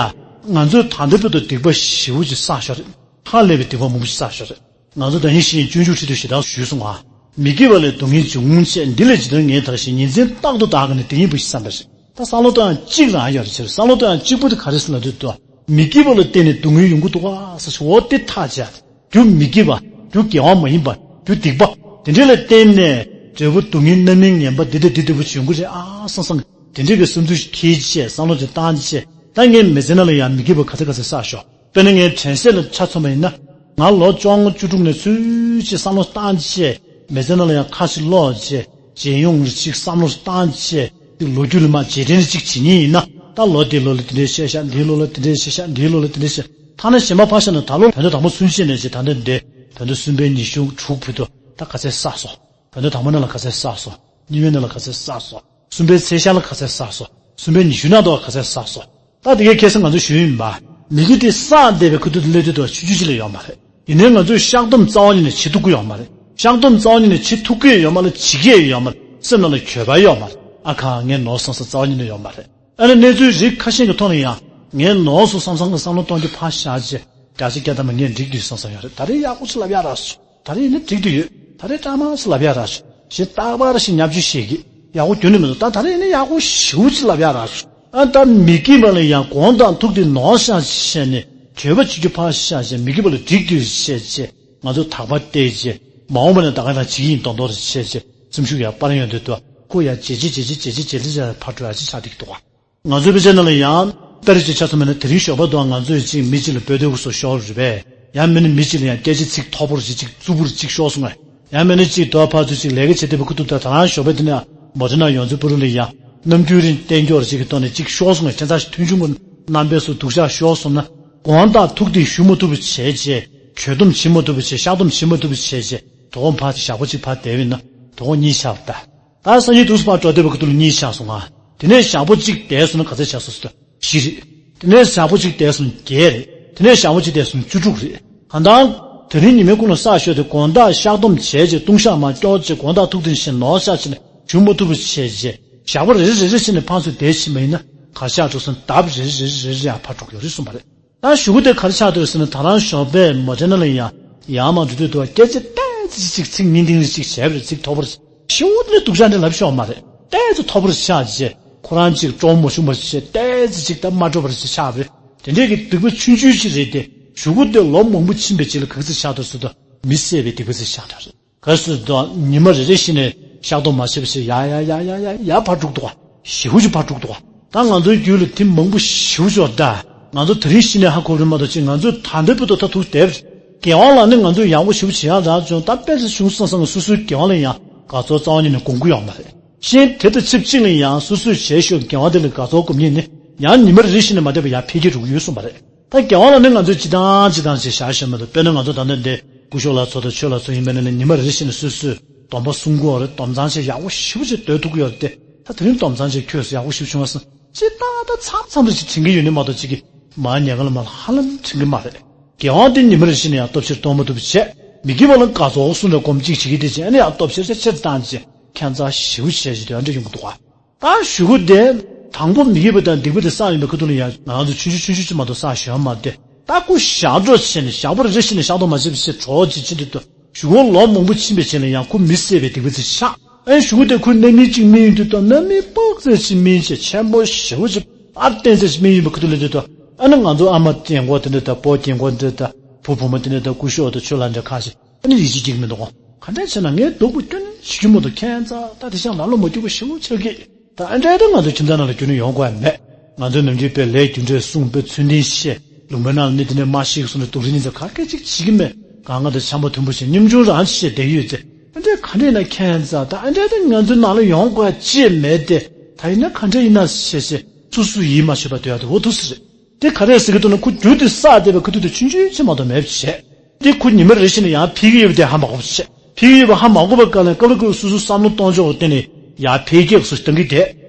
ང་ཚོས་ད་ལྟ་བར་དུ་སྡིག་པ་ཞེ་པོ་ཅིག་བསགས་ཤག་རེད། ཧ་ལས་པའི་སྡིག་པ་མང་པོ་ཞིག་བསགས་ཤག་རེད། ང་ཚོ་ད་ཡིན་ཞིང་སྤྱོད་འཇུག་ཁྲིད་དུས་ཞེ་དྲག་ཞུས་སོང་ང་། མི་སྐྱིད་པ་ལས་སྡུག་བསྔལ་འབྱུང་ངོ་ཅེས་འདི་ལས་ཇི་ལྟར་ངེས་ཐར་ཞེས་ཉིན་མཚན་རྟག་ཏུ་བདག་གིས་ནི་དེ་ཉིད་པོ་ཞིག་བསམ་པ་རེད། ད་བསམ་བློ་གཏོང་ཡག་གཅིག་རང་ཡོད་རེད་ཟེར། བསམ་བློ་གཏོང་ཡག་གཅིག་པོ་དེ་ག་རེ་ཟེར་ལབ་དུས་ད། མི་སྐྱིད་པ་ལ་བརྟེན་ནས་སྡུག་བསྔལ་ཡོང་གི་འདུག་ག་ཟེར་ཞུ་འོ་དེ་ཐག་བཅད། རྒྱུ་མི་སྐྱིད་པ། རྒྱུ་དགེ་བ་མ་ཡིན་པ། རྒྱུ་སྡིག་པ། དེ་འདྲ་ལ་བརྟེན་ནས་འབྲས་བུ་སྡུག་བསྔལ་རྣམ་སྨིན་ངན་པ་འདི་དང་འདི་ལྟ་བུ་ཅིག་ཡོང་གི་རེད་ཨ་བསམ་བསམ་གི་དེ་འདྲ་གི་བསམ་ཚུལ་ཞིག་འཁྱེར་བྱས་བསམ་བློ་དེ་བཏང་བྱས། ད་ངས་མི་ཚེ་ནང་ལ་ཡང་མི་སྐྱིད་པ་ག་ཚོད་ག་ཚོད་བསགས་ཤོག་དཔེར་ན་ངའི་དྲན་ཤེས་ལ་ཆ་མཚོན་པ་ཡིན་ན། ང་ལོ་བཅོ་ལྔ་བཅུ་དྲུག་ནས་ཚུར་ཅིག་བསམ་བློ་བཏང་བྱས། མི་ཚེ་ནང་ལ་ཡང་ཁ་ཕྱིར་ལོག་བྱས། རྗེས་ཡོང་ལ་ཅིག་བསམ་བློ་བཏང་བྱས། ཅིག་ལོ་རྒྱུས་ལ་མར་རྗེས་དྲན་ཅིག་བྱེད་མཁན་ཡིན་ན། ད་ལོ་འདིའི་ལོ་ལ་དེ་འདྲས་བཤད་ཤག་འདིའི་ལོ་ལ་དེ་འདྲས་བཤད་ཤག་འདིའི་ལོ་ལ་དེ་འདྲས་བཤད། ཐ་ན་གཞན་པ་ཕར་བཞག་ན་ད་ལོ་བོད་ཟླ་དང་པོ་ཚུན་ཆད་ནས་ཅིག་ད་ལྟ་འདི་བོད་ཟླ་གསུམ་པའི་ཉི་ཤུ་དྲུག་བར་དུ་ད་ག་ཚད་བསགས་སོང་། བོད་ཟླ་དང་པོ་ནང་ལ་ག་ཚད་བསགས་སོང་། གཉིས་པའི་ནང་ལ་ག་ཚད་བསགས་སོང་། གསུམ་པའི་ཚེས་ཤར་ལ་ག་ཚད་བསགས་སོང་། གསུམ་པའི་ཉི་ཤུ་ནང་དུ་ག་ཚད་བསགས་སོང་། ད་དེ་གའི་ཁ་སང་ང་ཚོས་ཞུས་ཡིན་པ། མི་སྐྱིད་དེ་བསགས་བསྡད་པའི་ཁ་ཐུག་ཏུ་སླེབས་དུས་དུ་ཆུང་ཆུང་ཅིག་ལས་ཡོད་མ་རེད། ཡིན་ནའི་ང་ཚོས་བཤགས་སྡོམ་རྩ་བ་ཉིད་ནས་བྱེད་ཐུབ་ཀྱི་ཡོད་མ་རེད། བཤགས་སྡོམ་རྩ་བ་ཉིད་ནས་བྱེད་ཐུབ་ཀྱི་ཡོད་མ་རེད། བྱེད་ཀྱི་ཡོད་མ་རེད། སེམས་ནང་ལ་འགྱོད་པ་ཡོད་མ་རེད། ཨ་ཁ་ངས་ནོར་སོང་ཟེར་རྩ་བ་ཉིད་ནས་ཡོད་མ་རེད། ཨ་ནི་གནས་ཚུལ་རིགས་ཁ་ཤས་ཀྱི་ཐོག་ནས་ཡང་ངས་ནོར་སོང་བསམ་བསམ་གྱི་བསམ་བློ་གཏོང་རྒྱུ་ཕར་བཞག་བྱས། བརྒྱ་ཆ་བརྒྱ་ཐམ་པ་ངས་འགྲིག་འདུག་བསམ་བསམ་ཡོད་རེད། ད་རེས་ཡག་པོ་ཞིག་ལབ་ཡག་རག་སོང་། ད་རེས་ནི་འགྲིག་འདུག་ཡོད། ད་རེས་སྐྲག་མ་ཞིག་ལབ་ཡག་རག་སོང་། ཞེས་རྟག་པར་ཞིག་བརྙས་བཅོས་བྱེད་ཀྱི། ཡག་པོ་ཁྱོན་ནས་མི་འདུག་ད་ད་རེས་ནི་ཡག་པོ་ཞེ་པོ་ཅིག་ལབ་ཡག་རག་སོང་། ཨ་ད་མི་སྐྱིད་པ་ལ་ཡང་དགོངས་དག་ཐུགས་དེ་ནོར་བཞག་བྱས་ནས་འགྱོད་པ་བྱེད་རྒྱུ་ཕར་བཞག་བྱས། མི་སྐྱིད་པ་ལ་འགྲིག་འདུག་བཤད་བྱས། ང་ཚོ་དག་པ་བལྟས་བྱས། མ་འོངས་པ་ན་ད་ག་ནང་བྱེད་ཀྱི་ཡིན་མདོག་མདོག་རེ་བྱས་བྱས། སེམས་ཤུགས་ཡར་སྤར་ཡོང་དུས་དུ་ཁོ་ཡང་ཇེ་ཆེ་ཇེ་ཆེ་ཇེ་ཆེ་ཇེ་ཆེ་ཕར་འགྲོ་ཡག་ཅིག་ཆགས་བསྡད་ཀྱི་འདུག་ག་ང་ཚོའི་དཔེ་ཆ་ནང་ལ་ཡང་དཔེར་བརྗོད་ཆ་མཚོན་པ་ན། དེ་རིང་ཞོགས་པ་དུའང་ང་ཚོས་ཅིག་མི་གཅིག་ལ་འབོད་སྡོད་སྐུ་སྲོག་ཤོར་རེད་པས། ཡང་མིན་ན་མི་གཅིག་ལ་ཡང་སྐད་ཆ་ཚིག་མཐོ་པོ་རེ་ཅིག་རྩུབ་པོ་རེ་ཅིག་ཤོར་སོང་ངས། ཡང་མིན་ན་ཅིག་དོ་ཕར་ཚུར་ཅིག་ལས་ཀ་བྱེད་བསྡད་པའི་ཁུ་ཐུག་ད་ད་རང་ཞོགས་པའི་དེ་ནས་མོ་ཊ་ནང་ཡོང་ཚུལ་པུ་རུ་ལ་ཡང་གནམ་རྒྱུན་རིང་བསྟན་སྐྱོར་ཅིག་གི་ཐོག་ནས་ཅིག་ཤོར་སོང་ངས། ཁྱད་མཚར་ཞིག་མཐོང་ཆུང་གི་རྣམ་པས་སུ་སྡུག་ཅག་ཤོར་སོང་ན། དགོངས་དག་ཐུགས་དེ་ཞུ་མ་ཐུབ་པ་བྱས་བྱས། འགྱོད་སྡོམ་བྱེད་མ་ཐུབ་པ་བྱས། བཤགས་སྡོམ་བྱེད་མ་ཐུབ་པ་བྱས་བྱས། དོ་དགོང་ཕར་ཅིག་ཞག་པོ་ཅིག་ཕར་བསྡད་པ་ཡིན་ན་དོ་དགོང་གཉིད་ཆག་པ་ད། ད་སང་ཉིན་དུས་སུ་ཕར་འགྲོ་བསྡད་པའི་ཁུ་ཐུག་ལ་གཉིད་ཆག་སོང་ང་། དེ་ནས་ཞག་པོ་གཅིག་བསྡད་སོང་ན་ག་ཚོད་ཆགས་སོང་ཟེར་ན་བཞི་རེད། དེ་ནས་ཞག་པོ་གཅིག་བསྡད་སོང་ན་བརྒྱད་རེད། དེ་ནས་ཞག་པོ་གཅིག་བསྡད་སོང་ན་བཅུ་དྲུག་རེད། གང་ལྟར་དེ་རིང་ཉི་མའི་ཀུན་ལ་བསགས་ཤོག་དེ་དགོངས་དག་བཤགས་སྡོམ་བྱས་རྗེས། ལྟུང་བཤགས་མར་སྐྱོར་རྗེས། དགོངས་དག་ཐུགས་དེ་བཞིན་ནོར་བཤགས་བྱས་ནས་ཞུ་མ་ཐུབ་པ་བྱས་རྗེས། ཞག་པོ་རེ་རེ་རེ་རེ་བྱས་ནས་ཕར་ཚུར་བསྡད་ཕྱིན་པ་ཡིན་ན་གར་ཆགས་འགྲོ་སོང་། ལྡབ་རེ་རེ་རེ་རེ་རེ་ཡར་ཕར་འགྲོ་གི་ཡོད་རེད་གསུངས་པ་རེད། ད་ཞུ་གུ་དེ་ག་རེ་ཆགས་འདུག་ཟེར་ན། ད་རང་ཞོགས་པའི་མོ་ཊ་ནང་ལ་ཡང་ཡར་མར་འགྲོ་དུས་དུ་སྐད་ཆ་ཏོག་ཙམ་ཅིག་ཚིག་སྙིང་ཏིང་རེ་ཅིག་བྱས་པ་རེད། ཚིག་མཐོ་པོ་རེ་ཞེ་པོ་ནས་སྡུག་ཅག་འདྲ་ལབ་ཤོག་མ་རེད། ཏོག་ཙམ་མཐོ་པོ་རེ་ཆགས་རྗེས་ཁོ་རང་ཅིག་སྤྲོ་མ་བྱུང་བ་བྱས། ཏོག་ཙམ་ཅིག་ད་མ་སྤྲོ་བ་རེ་ཅིག་ཆགས་པ་རེད། དེ་འདྲའི་གི་སྡིག་པ་ཆུང་ཆུང་ཅིག་རེད་དེ། ཞུ་གུ་དེ་ལོ་མང་པོ་ཕྱིན་པའི་རྗེས་ལ་ག་ཚོད་ཆགས་འདུག་ཟེར་དུས་མི་བསད་པའི་སྡིག་པ་ཅིག་ཆགས་འདུག་རེད། གལ་སྲིད་དུ་ཉི་མ་རེ་རེ་བཞིན་ནས་བཤགས་སྡོམ་མ་བྱས་པ་ཞིག་ཡ་ཡ་ཡ་ཡ་ཡ་ཡ་ཕར་འགྲོ་གི་འདུག་ག་ཞེ་པོ་ཅིག་ཕར་འགྲོ་གི་འདུག་ག་ད་ང་ཚོའི་རྒྱུད་ལ་དེ་མང་པོ་ཞེ་པོ་ཅིག་ཡོད་ད། ང་ཚོ་དེ་རིང་གཞི་ནས་ཧ་གོ་རེད་མ་གཏོགས་ཅིག་ང་ཚོས་ད་ལྟའི་བར་དུ་ད་ཐུག་བསྡད་པ་རེད། དགེ་བ་ལ་ནི་ང་ཚོས་ཡག་པོ་ཞེ་པོ་བྱེད་ཡག་རག་བྱུང་། ད་དཔེ་ཆ་བྱུང་སོང་བསམ་ན་སོ་སོའི་དགེ་བ་ལ་ཡང་དགའ་ཚོར་རྩ་བ་ཉིད་ནས་སྒོམ་གྱི་ཡོད་མ་རེད། གཞན་དེ་དང་ཆབས་ཅིག་ལ་ཡང་སོ་སོས་བྱས་ཤོག་དགེ་བ་དེ་ལ་དགའ་ཚོར་སྒོམ་མཁན་ནི་ཡང་ཉི་མ་རེ་རེ་བཞིན་ནས་མ་བསྡད་པར་ཡར་འཕེལ་གྱི་འགྲོ་གི་ཡོད་གསུངས་པ་རེད། ད་དགེ་བ་ལ་ནི་ང་ཚོས་སྤྱིར་བཏང་སྤྱིར་བཏང་ཅིག་བྱ་ཤེས་མི་འདུག་དཔེར་ན་ང་ཚོ་ད་ལྟ་འདི་སྐུ་ཞབས་ལགས་ཚོ་དང་ཆོས་ལགས་ཚོ་ཡིན་པ་ན་ནི་ཉི་མ་རེ་རེ་བཞིན་ནས་སོ་སོས་སྡོམ་པ་སྲུང་གི་ཡོད་རེད། སྡོམ་གཙང་ཆེ་ཡག་པོ་ཞེ་པོ་ཅིག་སྡོད་ཐུབ་ཀྱི་ཡོད་རེད་དེ། ད་དེ་རིང་སྡོམ་གཙང་ཆེ་ཁྱོད་ཚོ་ཡག་པོ་ཞེ་པོ་བྱུང་བ་སོང་ཅིག་ཏག་ཏག་མཚམས་མཚམས་རེ་ཞིག་དྲན་གྱི་ཡོད་ནི་མ་གཏོགས་ཅིག་གི་མར་ཉལ་ཁ་ལ་མར་ཧ་ལམ་དྲན་གྱི་མ་རེད། དགེ་བ་འདི་ཉི་མ་རེ་བཞིན་ནས་ཡང་སྟོབས་ཆེར་གཏོང་མ་ཐུབ་པ་བྱས། མི་དགེ་བ་ལ་དགའ་ཚོར་གསུམ་རེ་སྒོམ་གཅིག་བྱེད་ཀྱི་དེ་བྱས་ཨ་ནི་ཡང་སྟོབས་ཆེར་ཆེར་ཆེར་བཏང་བྱས་ཁྱད་མཚར་ཞེ་པོ་བྱས་ཅིག་དེ་འདྲ་ཡོང་གི་འདུག་ག་ད་གཞུག་གུ་དེ་དང་པོ་མི་དགེ་བ་དང་སྡིག་པ་དེ་བསགས་ཡོང་པའི་ཁ་ཐུག་ལ་ཡང་ང་ཚོ་ཆུང་ཆུང་ཆུང་ཆུང་མ་གཏོགས་བསགས་ཞེ་པོ་མ་དེ་ད་ཁོ་བཞག་འགྲོ་བྱས་ནས་བཞག་པ་རེ་རེ་བྱས་ནས་བཞག་ཐུབ་མ་བྱས་པ་བྱས་གྲོགས་ཅིག་ཕྱིན་དུས་དུ་གཞུག་གུ་ལོ་མང་པོ་ཕྱིན་པའི་རྗེས་ལ་ཡང་ཁོ་མི་བསད་པའི་སྡིག་པ་དེ་བཤགས། ཨེ་གཞུག་གུ་དེ་ཁོའི་རྣམ་སྨིན་གཅིག་སྨིན་ཡོང་དུས་དུ་རྣམ་སྨིན་དཔག་ཚད་ཅིག་སྨིན་བྱས་ཆེན་པོ་ཞེ་པོ་ཅིག་ཨ་བརྟན་ཚད་ཅིག་སྨིན་ཡོང་པའི་ཁ་ཐུག་ལ་དུས་དུ་ཨ་ནི་ང་ཚོ་ཨ་མ་རྒན་གོག་དེ་འདྲ་དང་སྤོ་རྒན་གོག་འདྲ་དང་བུ་བུ་མོ་དེ་འདྲ་དང་སྐུ་ཞབས་དང་ཆོས་ལ་འདྲ་ཁ་ཞིག་ཨ་ནི་ཡིད་ཆེས་སྐྱེ་གི་མི་འདུག་ག་ག་འདྲ་བྱས་ན་ངའི་སྡུག་པོ་སྐྱོན་ཞིག་གི་མོ་དུ་ཁྱད་མཚར་ད་དེ་ཤང་ལ་ལོ་མ་སྐྱུག་པོ་ཞེ་པོ་ཆགས་ཀྱི། ད་ཨ་འདྲའི་ད་ང་ཚོ་ཁྱིམ་ཚང་ནང་ལ་རྒྱུན་ནས་ཡོང་དགོས་ཡ་མེད། ང་ཚོའི་ནམ་རྒྱུན་དཔེ་ལས་རྒྱུ་འབྲས་གསུངས་དཔེ་ཚུལ་ལྡན་བཤད། ལུང་པའི་ནང་ལ་མི་དེ་འདྲས་མ་ཤེས་གསུངས་ནས་སྡུག་རུས་ནི་ཚོ་ག་གེ་ཅིག་བྱེད་ཀྱི་མེད། གང་ག་དང་འཆམ་པོ་མཐུན་པོ་བྱས་སྙོམས་ཆུང་རང་བྱས་བསྡད་ཡོད་ཚེ། ཨ་འདྲའི་ག་འདྲས་ན་ཁྱད་མཚར་ད་ཨ་འདྲའི་ད་ང་ཚོའི་ནང་ལ་ཡོང་དགོས་ཡ་ཅི་མེད་དེ། ད་ཡིན་ན་ག་འདྲས་ཡིན་ན་བྱས་བྱས་སུ་སུ་ཡིད་མ་ཆེས་པ་སྡོད་ཡ་དེ་འོ་ཐུག་ས་རེད། དེ་ག་རེ་ཟེར་གི་འདུག་ན་ཁོ་རྒྱུ་དེ་བསགས་བསྡད་པའི་ཁ་ཐུག་དེ་ཆུང་ཆུང་ཆེ་མ་གཏོགས་མེད་པ་བྱས། དེ་ཁོ་ཉི་མ་རེ་བཞིན་ཡང་འཕེལ་གྱི་ཡོད་པ་དེ་ཧ་མ་གོ་བ་བྱས། འཕེལ་གྱི་ཡོད་པ་ཧ་མ་གོ་བའི་སྐབས་ལ་སྐབས་ལ་ཁོས་སོ་སོའི་བསམ་བློ་གཏོང་ཕྱོགས་དེ་ནི་ཡར་འཕེལ་རྒྱས་སུ་གཏང་གི་དེ།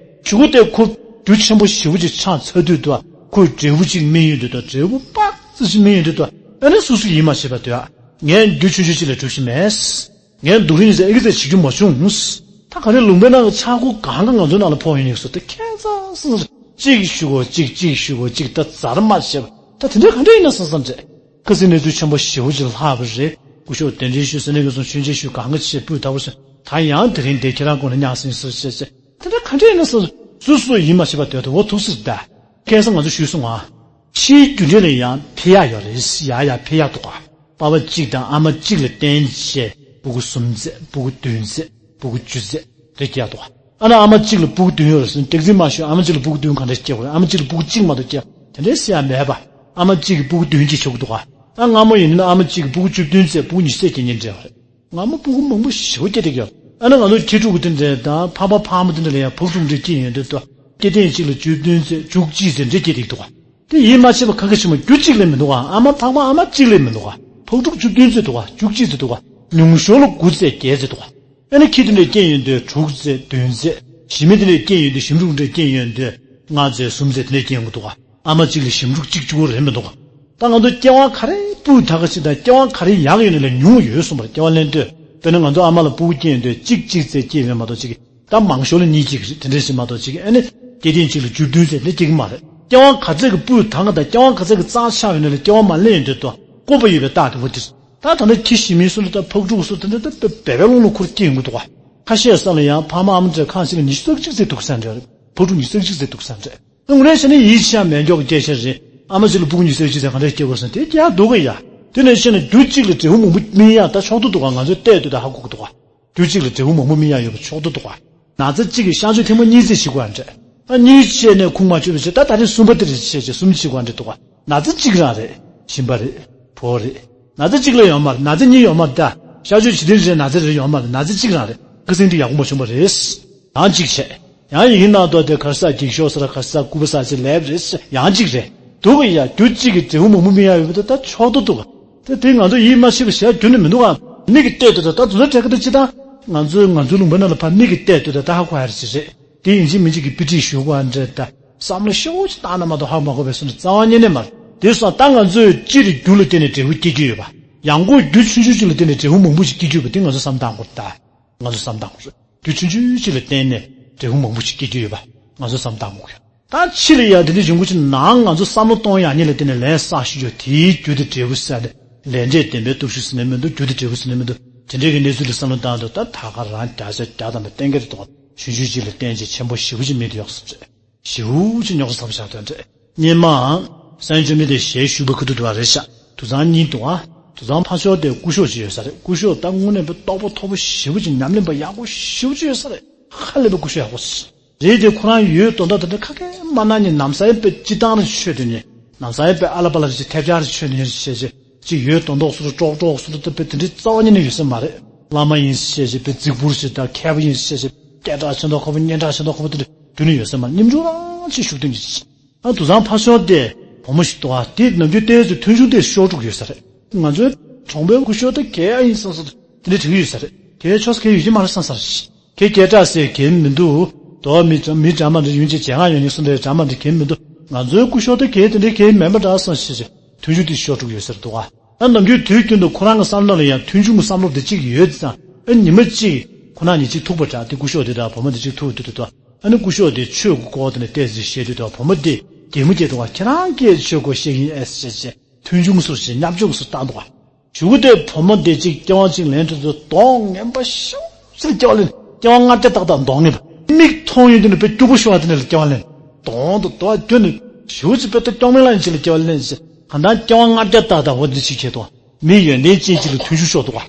གཞུག་གུ་དེ་ཁོ་རྒྱུ་ཆེན་པོ་ཞེ་པོ་ཅིག་ཆགས་ཚར་དུས་དུ་ཁོས་འབྲས་བུ་གཅིག་སྨིན་ཡོང་དུས་དུ་འབྲས་བུ་དཔག་ཚད་ཅིག་སྨིན་ཡོང་དུས་དུ་ཨ་ནི་སོ་སོ་ཡིད་མ་ཆེས་པ་དུས་ཨ། ངས་རྒྱུ་ཆུང་ཆུང་ཅིག་ལས་གྲུབ་ཀྱི་མེད། ངས་སྡུག་རུས་ཟེར་ཨེ་གི་ཟེར་བྱེད་རྒྱུ་མ་བྱུང་། ད་ག་རེ་ལུང་པའི་ནང་གི་ཆག་སྒོ་གང་ག་ང་ཚོའི་ནང་ལ་ཕོག་ཡོང་ནས་སོ་ད་ཁྱད་མཚར་སོང་། གཅིག་ཞུ་གོ་གཅིག་གཅིག་ཞུ་གོ་གཅིག་ད་ཛར་མ་བྱེད་པ་ད་དེ་འདྲ་ག་འདྲ་ཡིན་ན་བསམ་བསམ་བྱས། ཁ་སང་གནས་ཚུལ་ཆེན་པོ་ཞེ་པོ་ཅིག་ལྷག་པ་རེད། སྐུ་ཞབས་གདན་འདྲེན་ཞུས་ཟེར་ནས་གི་སོང་ཆོས་མཇལ་ཞུས་གང་ག་བྱས་སྤུས་དག་པོ་ཟེར་ད་ཡང་དེ་རིང་འདིར་ཁྱེད་རང་སྒོ་ནས་གཉའ་ཟིན་སོ་བྱས་བྱས་དེ་འདྲ་ག་འདྲ་ཡིན་ན་བསམ་སོ་སོ་ཡིད་མ་ཆེས་པ་དོད་དུ་འོ་ཐུག་སྲིད་ད། ཁ་སང་ང་ཚོ་ཞུས་སོང་ང་། ཕྱིའི་རྒྱུ་འབྲས་ལ་ཡང་འཕེལ་ཡག་ཡོད་རེད། ཡ་ཡ་འཕེལ་ཡག་འདུག་ག་པ་ཕ་གཅིག་དང་ཨ་མ་གཅིག་ལ་བརྟེན་བྱས་སྤུ་གུ་གསུམ་བཙས། སྤུ་གུ་བདུན་བཙས། སྤུ་གུ་བཅུ་བཙས་རེ་སྐྱེ་ཡག་འདུག་ག་ཨ་ན་ཨ་མ་གཅིག་ལ་སྤུ་གུ་བདུན་ཡོད་རེད་ཟེར་ཏེག་ཙིག་མ་ཞུ་ཨ་མ་གཅིག་ལ་སྤུ་གུ་བདུན་ག་འདྲ་སྐྱེ་དགོས་རེད། ཨ་མ་གཅིག་ལ་སྤུ་གུ་གཅིག་མ་གཏོགས་སྐྱེ་དེ་འདྲའི་སྲིད་ཡག་མེད་པ། ཨ་མ་གཅིག་གིས་སྤུ་གུ་བདུན་སྐྱེ་ཆོག་གི་འདུག་ག་ཨ་སྔ་མོ་ཡིན་ན་ཨ་མ་གཅིག་གིས་སྤུ་གུ་བཅུ་བདུན་བཙས་སྤུ་གུ་ཉི་ཤུ་རྩ་བརྒྱད་ཉིན་འབྲེལ་བ་རེད། སྔ་མོ་སྤུ་གུ་མང་པོ་ཞེ་པོ་སྐྱེ་བསྡད་ཀྱི་ཡོད། ཨ་ན་ང་ཚོ་ཁྱི་ཕྲུག་གི་དེ་འདྲས་དང་ཕ་མ་ཕ་མ་དེ་འདྲས་ལ་ཡང་ཕག་ཕྲུག་འདྲས་སྐྱེས་ཡོང་དུས་དོ། སྐྱེ་ལྡན་གཅིག་ལ་བཅུ་བདུན་ཚེས་བཅུ་གཅིག་ཚེས་འདྲས་སྐྱེས་བསྡད་འདུག་ག་དེ་ཡིད་མ་ཆེས་པ་ཁ་ཁ་ཆེ་མོ་རྒྱུ་གཅིག་ལས་མི་འདུག་ག་ཨ་མ་ཕག་མ་ཨ་མ་གཅིག་ལས་མི་འདུག་ག་ཕག་ཕྲུག་བཅུ་བདུན་ཚེས་འདུག་ག་བཅུ་གཅིག་ཚེས་འདུག་ག་ཉུང་ཤོས་ལ་དགུ་ཚེས་བརྒྱད་ཚེས་འདུག་ག་ཨ་ནི་ཁྱི་དེ་འདྲས་སྐྱེས་ཡོང་དུས་དྲུག་ཚེས་བདུན་ཚེས། ཞི་མི་དེ་འདྲས་སྐྱེས་ཡོང་དུས་ཞིམ་ཕྲུག་འདྲས་སྐྱེས་ཡོང་དུས་ལྔ་ཚེས་གསུམ་ཚེས་དེ་འདྲས་སྐྱེས་ཡོང་གི་འདུག་ག་ཨ་མ་གཅིག་ལ་ཞིམ་ཕྲུག་གཅིག་གཅིག་པོ་རེད་མི་འདུག་ག་ད་ང་ཚོ་སྐྱེ་དབང་ག་རེ་སྤུས་དག་ག་ཞིག་དང་སྐྱེ་དབང་ག་རེ་ཡག་ཡོད་ན་ལས་ཉུང་ཡོད་གསུངས་པར་སྐྱེ་བ་ལེན་འདོད། དཔེར་ན་ང་ཚོ་ཨ་མ་ལ་སྤུ་གུ་སྐྱེས་ཡོང་དུས་གཅིག་གཅིག་ཚེས་སྐྱེས་ཡོད་མ་གཏོགས་གཅིག་ད་མང་ཤོས་ལ་གཉིས་གཅིག་རེད་དེ་འདྲས་ཞིག་མ་གཏོགས་གཅིག་ཨ་ནི་སྐྱེ་ལྡན་གཅིག་ལ་བཅུ་བདུན་ཚེས་དེ་སྐྱེ་གི་མ་རེད། སྐྱེ་དབང་ག་ཚད་ཀྱི་སྤུས་དག་ག་དང་སྐྱེ་དབང་ག་ཚད་ཀྱི་རྩ་ཆག་ཡོད་ན་ལས་སྐྱེ་བ་མ་ལེན་ཡོང་དུས་དོ་བཀོད་པ་ཡོད་པའི་རྟགས་དེ་བོ་དེ། ད་ད་ནི་ཁྱི་ཞི་མི་སུ་ལ་ད་ཕག་ཕྲུག་སུ་དེ་འདྲ་ད་དཔེ་བལ་བལ་ལོང་ལོང་ཁུར་སྐྱེ་ཡོང་གི་འདུག་ག་ཁ་ཤས་ས་ལ་ཡང་ཕ་མ་ཨ་མ་འདྲ་ཁ་ཤས་ལ་ཉི་ཤུ་རྩ་གཅིག་ཚེས་འདུག་ས་འདྲ་རེད། ཕག་ཕྲུག་ཉི་ཤུ་རྩ་གཅིག་ཚེས་འདུག་ས་འདྲ། ངོ་རེ་བྱས་ན་ཡིད་ཆེས་མེད་མགྱོགས་སྐྱེ་ཤེས་རེད། ཨ་མ་ཅིག་ལ་སྤུ་གུ་ཉི་ཤུ་རྩ་གཅིག་ཚེས་ག་འདྲ་སྐྱེ་དགོས་ཟེར་དེ་སྐྱེ་ཡག་འདུག་གི་ཡ། དེ་ནས་བཤད་ན་རྒྱུ་གཅིག་ལ་འབྲས་བུ་མང་པོ་སྨིན་ཡག་ད་ཆོག་ཏུ་འདུག་ག་ང་ཚོས་བལྟས་དུས་ད་ཧ་གོ་གི་འདུག་ག་རྒྱུ་གཅིག་ལ་འབྲས་བུ་མང་པོ་སྨིན་ཡག་ཡོད་པ་ཆོག་ཏུ་འདུག་ག་ན་ཚ་གཅིག་གིས་གཤག་བཅོས་ཐེངས་མ་གཉིས་ཙམ་བྱེད་དགོས་ཡ་འདྲ། ད་གཉིས་བྱས་ནས་ཁུངས་མ་འཁྱོལ་བ་བྱས་ད་ད་རེས་གསུམ་པ་དེ་རེད་བྱས་བྱས་གསུམ་བྱེད་དགོས་ཡ་འདྲ་འདུག་ག་ན་ཚ་གཅིག་རང་རེད། གཞན་པ་རེད། བུ་རེད། ན་ཚ་གཅིག་ལ་ཡོད་མ་རེད། ན་ཚ་གཉིས་ཡོད་མ་རེད་ད། གཤག་བཅོས་བྱེད་དུས་རེད་ན་ཚ་རེ་ཡོད་མ་རེད། ན་ཚ་གཅིག་རང་རེད། ཁ་སང་དེ་ཡག་པོ་མ་བྱུང་བ་རེད། ཡང་གཅིག་བྱས། ཡང་ཡིན་ན་ཏོ་དེ་ག་རེ་ཟ་འགྱིག་ཤོག་ཟ་ར་ག་རེ་ཟ་སྐུད་པ་ཟ་ཅིག་ལེབ་རེད། ཡང་གཅིག་རེད། འདུག་གི་ཡ་རྒྱུ་གཅིག་གི་འབྲས་བུ་མང་པོ་སྨིན་ཡ་ཡོད་པ་དེ་ད་ཆོག་ཏུ་འདུག་ག་དེ་དེ་ང་ཚོ་ཡིད་མ་ཆེས་པ་བྱས་རྒྱུ་ནི་མི་འདུག་ག་མིག་གིས་བལྟས་དུས་ད་ད་དུ་ད་དྲན་གི་ད་ཅི་ད། ང་ཚོའི་ང་ཚོའི་ལུང་པའི་ནང་ལ་ཕར་མིག་གིས་བལྟས་དུས་ད་ད་ཧ་གོ་ཡ་རེད་ཅི་རེད། དེ་ཡིན་གཅིག་མིན་གཅིག་གི་དཔེ་ཁྲིད་ཞུ་དགོས་ཨ་འདྲ་ད། བསམ་བློ་ཤོག་ཅིག་བཏང་ན་མ་གཏོགས་ཧ་མ་གོ་བའི་སོ་ནི་རྩ་བ་ཉིད་ནས་མ་རེད། དེ་སོང་ད་ང་ཚོས་སྤྱིར་རྒྱུ་ལ་བརྟེན་ནས་འབྲས་བུ་སྐྱེ་རྒྱུ་ཡོད་པ། ཡང་སྒོས་རྒྱུ་ཆུང་ཆུང་ཅིག་ལ་བརྟེན་ནས་འབྲས་བུ་མང་པོ་ཞིག་སྐྱེ་རྒྱུ་ཡོད་པ་དེ་ང་ཚོ་བསམ་བཏང་དགོས་རེད་ད། ང་ཚོ་བསམ་བཏང་དགོས་རེད། རྒྱུ་ཆུང་ཆུང་ཅིག་ལ་བརྟེན་ནས་འབྲས་བུ་མང་པོ་ཞིག་སྐྱེ་རྒྱུ་ཡོད་པ་ང་ཚོ་བསམ་བཏང་དགོས་རེད། ད་ཕྱི་ལ་ཡ་དེ་འདྲ་ཡོང་གི་ཅིག་ནའང་ང་ཚོ་བསམ་བློ་གཏོང་ཡག་ཉིད་ལ་བརྟེན་ནས་ལན་བསགས་ཤེས་རྒྱུ་དེའི་རྒྱུ་དེ་འབྲས་བུ་ཟེར་ནས་ལས་འབྲས་བདེན་པའི་སྟོབས་ཤུགས་ཟེར་ནས་མི་འདུག་རྒྱུ་དེ་འབྲས་བུ་ཟེར་ནས་མི་འདུག་དེ་འདྲའི་གི་གནས་ཚུལ་དེ་བསམ་བློ་བཏང་དུས་ད་ད་ག་རང་བརྒྱ་ཆ་བརྒྱ་དང་ལ་གཏན་འཁེལ་རེད་དོ། ཆུང་ཆུང་ཅིག་ལ་བརྟེན་བྱས་ཆེན་པོ་ཞེ་པོ་ཅིག་མི་འདུག་ཡོག་སོང་རེད། ཞེ་པོ་ཅིག་རྙོག་ཚ་ཚ་པོ་ཆགས་དོན་རེད། སྔོན་མའང་སངས་རྒྱས་བཅོམ་ལྡན་འདས་ཞལ་བཞུགས་པའི་ཁུ་ཐུག་ཏུ་བ་རེད་ཤག་དུད་ཚང་གཉིས་འདུག་ཨ། དུད་ཚང་ཕ་ཕྱོགས་དེ་སྐུ་ཞབས་ཅིག་ཡོད་ས་རེད། སྐུ་ཞབས་ད་དངོས་གནས་པའི་རྟོགས་པ་མཐོ་པོ་ཞེ་པོ་ཅིག་ཉམས་ལེན་པ་ཡག་པོ་ཞེ་པོ་ཅིག་ཡོད་ས་རེད། ཧ་ལས་པའི་སྐུ་ཞབས་ཡག་པོ་ཞིག་རེད་དེ་ཁོ་རང་ཡོད་དོན་དག་དེ་འདྲ་ཁ་སྐད་མ་གནང་ནས་ནམ་ས་ཡིན་པའི་སྤྱི་བཏང་རེ་ཆོས་དེ་ནི་ནམ་ས་ཡིན་པའི་ཨ་ལ་པ་ལ་རེ་ཆེ་ཐེབས་ཆག་རེ་ཆོས་དེ་ནི་རེ་ཆེ་ཆེ་ཅིག་ཡོད་དོན་དག་སུ་རུ་ཀྲོག་ཀྲོག་སུ་རུ་ཏི་པི་དེ་འདྲའི་རྩ་བ་ཉིད་ནས་ཡོད་ས་མ་རེད། བླ་མ་ཡིན་ཞེས་བྱས་པའི་རྫིག་པུར་ཞིག་དང་མཁས་པ་ཡིན་ཞེས་བྱས་སྐད་གྲགས་ཆེ་མདོག་ཁ་པོ་སྙན་གྲགས་ཆེ་མདོག་ཁ་པོ་དེ་འདྲ་དུས་ནི་ཡོད་ས་མ་རེད། སྙིང་རུས་རང་ཆེ་ཤུགས་ལྡན་གྱི་ཅིག་ཨ་དུད་ཚང་ཕ་ཤོར་དེ་བུ་མོ་ཞིག་འདུག་ཨ། དེ་ནམ་རྒྱུན་ལྟས་ཚོ་མཐོང་ཆུང་དེ་ཤོར་འགྲོ་གི་ཡོད་ས་རེད། ང་ཚོའི་གྲོང་པའི་སྐུ་ཞབས་དེ་གལ་ཨ་ཡིན་བསམ་བསམ་དེ་འདྲ་དྲན་གྱི་ཡོད་ས་རེད། གལ་ཆོག་ས་གལ་ཡོད་ཀྱི་མ་རེད་བསམ་ས་རེད། ཁྱེད་སྐད་གྲགས་ཟེར་གལ་མི་འདུག་དོ་མི་འདྲ་མི་འདྲ་མ་འདྲ་ཡོང་ཅིག་བྱེད་ང་ཡོང་ནི་སུ་འདྲ་འདྲ་མ་འདྲ་གལ་མི་འདུག་ང་ཚོའི་སྐུ་ཞབས་དེ་གལ་དེ་འདྲའི་གལ་མེད་པ་འདྲ་བསམ་ཞེས་ཞེས་མཐོང་ཆུང་དེ་ཤོར་འགྲོ་གི་ཡོད་ས་རེད་འདུག་ཨ། ཨ་ནམ་རྒྱུན་དུས་རྒྱུན་དུ་ཁོ་རང་གི་བསམ་བློ་ལ་ཡང་མཐུན་ཕྱོགས་ཀྱི་བསམ་བློ་དེ་གཅིག་ཡོད་ཙང་། ཨ་ཉི་མ་གཅིག་ཁོ་ན་ཉིན་གཅིག་ཐུག་པ་འདྲ། དེ་སྐུ་ཞབས་དེ་དང་བུ་མོ་དེ་གཅིག་ཐུག་དུས་དུས་དུ། ཨ་ནི་སྐུ་ཞབས་དེ་ཆོས་ཀྱི་སྐོར་དེ་ནས་ཏོག་ཙམ་བཤད་དུས་དུ། བུ་མོ་དེ་གད་མོ་བགད་འདུག་ག་ཁྱེད་རང་གིས་ཆོས་སྐོར་བཤད་ཀྱི་ཡིན་ཨེ་ཟེར་བྱས། མཐུན་ཕྱོགས་སུ་བྱས། མཉམ་ཕྱོགས་སུ་བཏང་འདུག་ག་གཞུག་གུ་དེ་བུ་མོ་དེ་གཅིག་སྐྱེ་བ་གཅིག་ལེན་དུས་དུ་གདོང་ངན་པ་ཞེ་པོ་ཅིག་ལ་སྐྱེ་བ་ལེན། སྐྱེ་བ་ལྔ་བརྒྱ་ཏག་ཏག་གདོང་ངན་པ། མིག་མཐོང་ཡོང་དུས་ནས་དཔེ་སྐྱུག་པོ་ཤོར་བ་དེ་འདྲ་ལ་སྐྱེ་བ་ལེན། གདོང་དུ་དོ་བ་གྱོན་ནས་ཞེ་པོ་ཅིག་དཔེ་ལྟ་སྐྱོ་མེད་ལ་ཡིན་ཅིག་ལ་སྐྱེ་བ་ལེན་ཞེས། གང་ལྟར་སྐྱེ་བ་ལྔ་བརྒྱ་ཏག་ཏག་འོ་དེ་ཅིག་བྱས་འདུག་ག་མི་ཡོན་ཏན་ཅན་ཅིག་ལ་མཐུན་ཕྱོགས་ཤོར་འདུག་ག་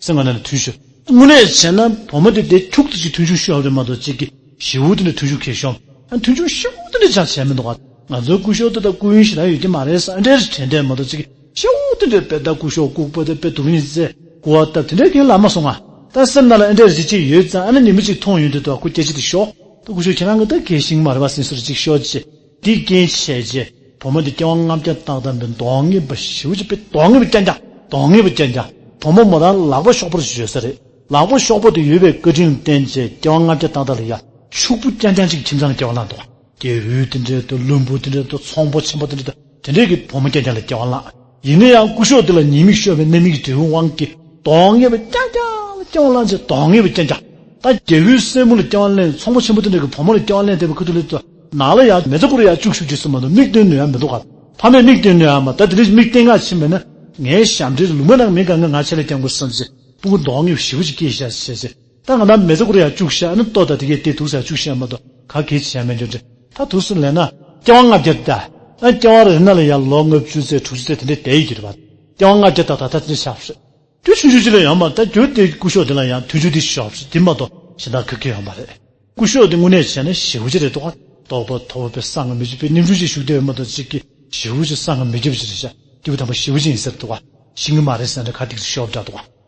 སེམས་ཁ་ནང་ལ་མཐུན་ཕྱོགས། དངོས་གནས་བྱས་ན་བུ་མོ་དེ་དེ་ཁྱུག་ཏུ་ཅིག་མཐུན་ཕྱོགས་ཤོར་བ་རེད་མ་གཏོགས། གཅིག་གིས་ཞེ་པོ་དེ་འདྲ་མཐུན་ཕྱོགས་ཁེལ་ཤོར། ཨ་མཐུན་ཕྱོགས་ཞེ་པོ་དེ་འདྲ་ཅང་བྱས་མི་འདུག་ག་ང་ཚོའི་སྐུ་ཞབས་དེ་དང་སྐུ་ཡོན་ཞེ་དྲག་ཡོད་ཀྱི་མ་རེད་ཟེར། ཨ་འདྲའི་དྲན་དྲན་མ་གཏོགས། གཅིག་གིས་ཞེ་པོ་དེ་འདྲ་དཔེ་ད་སྐུ་ཞབས་ལྐུགས་པ་དེ་དཔེ་སྡུག་ཉེས་ཟེར་གོ་བ་བཏབ། དེ་འདྲའི་གང་ལབ་མ་སོང་ང་། ད་སེམས་ནང་ལ་ཨ་འདྲའི་རེ་ཅིག་ཡོད་ཙང་། ཨ་ནི་ཉི་མ་གཅིག་མཐོང་ཡོང་དུས་དུ་སྐུ་སྐྱེ་ཅིག་དེ་ཤོག་ད་སྐུ་ཞབས་ཁྱེད་རང་གི་ད་གལ་ཤིང་མ་རེད་པ་ཟེར་སོ་རེ་ཅིག་ཤོག་ཅེས། དེ་རྐྱེན་བྱས་རྗེས་བུ་མོ་དེ་སྐྱེ་བ་ལྔ་བརྒྱ་ཏག་ཏག་འདི་གདོང་ངན་པ་ཞེ་པོ་ཅིག་དཔེ་གདོང་ངན་པ་རྐྱང་རྐྱང་། གདོང་ངན་པ་རྐྱང་རྐྱང་། བུ་མོ་མོ་རང་ལག་པ་གཤོག་པོ་ཞིག་ཡོད་ས་རེད། ལག་པ་གཤོག་པོ་དེ་ཡོད་པའི་བཀའ་དྲིན་ལ་བརྟེན་བྱས་སྐྱེ་བ་ལྔ་བརྒྱ་ཏག་ཏག་ལ་ཡ་ཕྱུག་པོ་རྐྱང་རྐྱང་ཅིག་ཁྱིམ་ཚང་ལ་སྐྱེ་བ་བླངས་འདུག་ཁྱེད་རུས་དེ་འདྲ་དང་། ལུམ་བུ་དེ་འདྲ་དང་། ཚོང་པ་ཆེན་པོ་དེ་འདྲ་དང་། དེ་འདྲའི་གི་བུ་མོ་རྐྱང་རྐྱང་ལ་སྐྱེ་བ་བླངས། ཡིན་ན་ཡང་སྐུ་ཞབས་དེ་ལ་ཉེས་དམིགས་ཤོར་བའི་རྣམ་སྨིན་གྱི་འབྲས་བུའི་དབང་གིས་གདོང་ངན་པ་རྐྱང་རྐྱང་ལ་སྐྱེ་བ་བླངས་བྱས། གདོང་ངན་པ་རྐྱང་རྐྱང་། ད་རྒྱལ་པོའི་སྲས་མོ་ལ་སྐྱེ་བ་ལེན། ཚོང་པ་ཆེན་པོ་དེ་འདྲ་གི་བུ་མོ་ལ་སྐྱེ་བ་ལེན་བསྡད་པའི་ཁུ་ཐུག་ལ་ད་ནང་ལ་ཡང་མེ་བཙའ་ཁུར་ཡར་བཅུག་བཅུག་བྱེད་སྲིད་མ་གཏོགས། མིག་སྟོན་ནུས་ཡ་མི་འདུག་ག་ཕ་མས་མིག་སྟོན་ནུས་ཡ་མ། ད་དེ་འདྲ་མིག་སྟོན་ག་ཕྱིན་པ་ཡིན་ན། ངའི་ཞབས་འདྲེན་ལུང་པ་ནང་མི་གང་ག་ང་ཆེད་ལ་བསྐྱང་དགོས་བསམ་བྱས། སྤུ་གུ་གདོང་ངན་པ་ཞེ་པོ་ཅིག་སྐྱེས་ཤག་བྱས་བྱས། ད་ང་ད་མེ་བཙའ་ཁུར་ཡར་བཅུག་ཤག་ཨ་ནི་ལྟོ་དང་དེ་གས་དེ་འདུག་ས་བཅུག་ཤག་མ་གཏོགས་ག་གེ་བྱས་མེད་འགྲོ་འདྲ། ད་འདུག་སེ་ལས་ན་སྐྱེ་བ་ལྔ་བརྒྱ་ད། ཨ་སྐྱེ་བ་རེ་ན་ལ་ཡང་ལོ་ལྔ་བཅུ་ཙམ་དྲུག་ཅུ་ཙམ་དེ་འདྲ་བསྡད་ཡོད་ཀྱི་རེད་པ། སྐྱེ་བ་ལྔ་བརྒྱ་ད་ད་ད་དེ་འདྲ་ཆགས་པ་རེད། རྒྱུ་ཆུང་ཆུང་ཅིག་ལ་ཡང་མ། ད་རྒྱུ་དེ་སྐུ་ཞབས་དེ་ལ་ཡང་མཐུན་ཕྱོགས་དེ་ཤོར་བ་རེད། དེ་མ་གཏོགས་གཞན་དག་ག་གེ་ཡོད་མ་རེད། སྐུ་ཞབས་དེ་དངོས་གནས་བྱས་ན་ཞེ་པོ་ཅིག་རེད་འདུག་ག་རྟོགས་པ་མཐོ་པོ་དཔེ་བསམ་གྱིས་མི་ཁྱབ་པའི་རྣམ་འགྱུར་ཅིག་བཞུགས་བསྡད་ཡོད་མ་གཏོགས། གཅིག་གིས་ཞེ་པོ་ཅིག་བསམ་གྱིས་མི་ཁྱབ་ཅིག་རེད་ཤག་སྐྱེས་བུ་དམ་པ་ཞེ་པོ་ཅིག་ཡིན་ཟེར་འདུག་ག་ཤེས་ཀྱི་མ་རེད་ཟེར་ན་ཁ་ཏིག་ཏིག་ཤོར་བ་འདྲ་འདུག་ག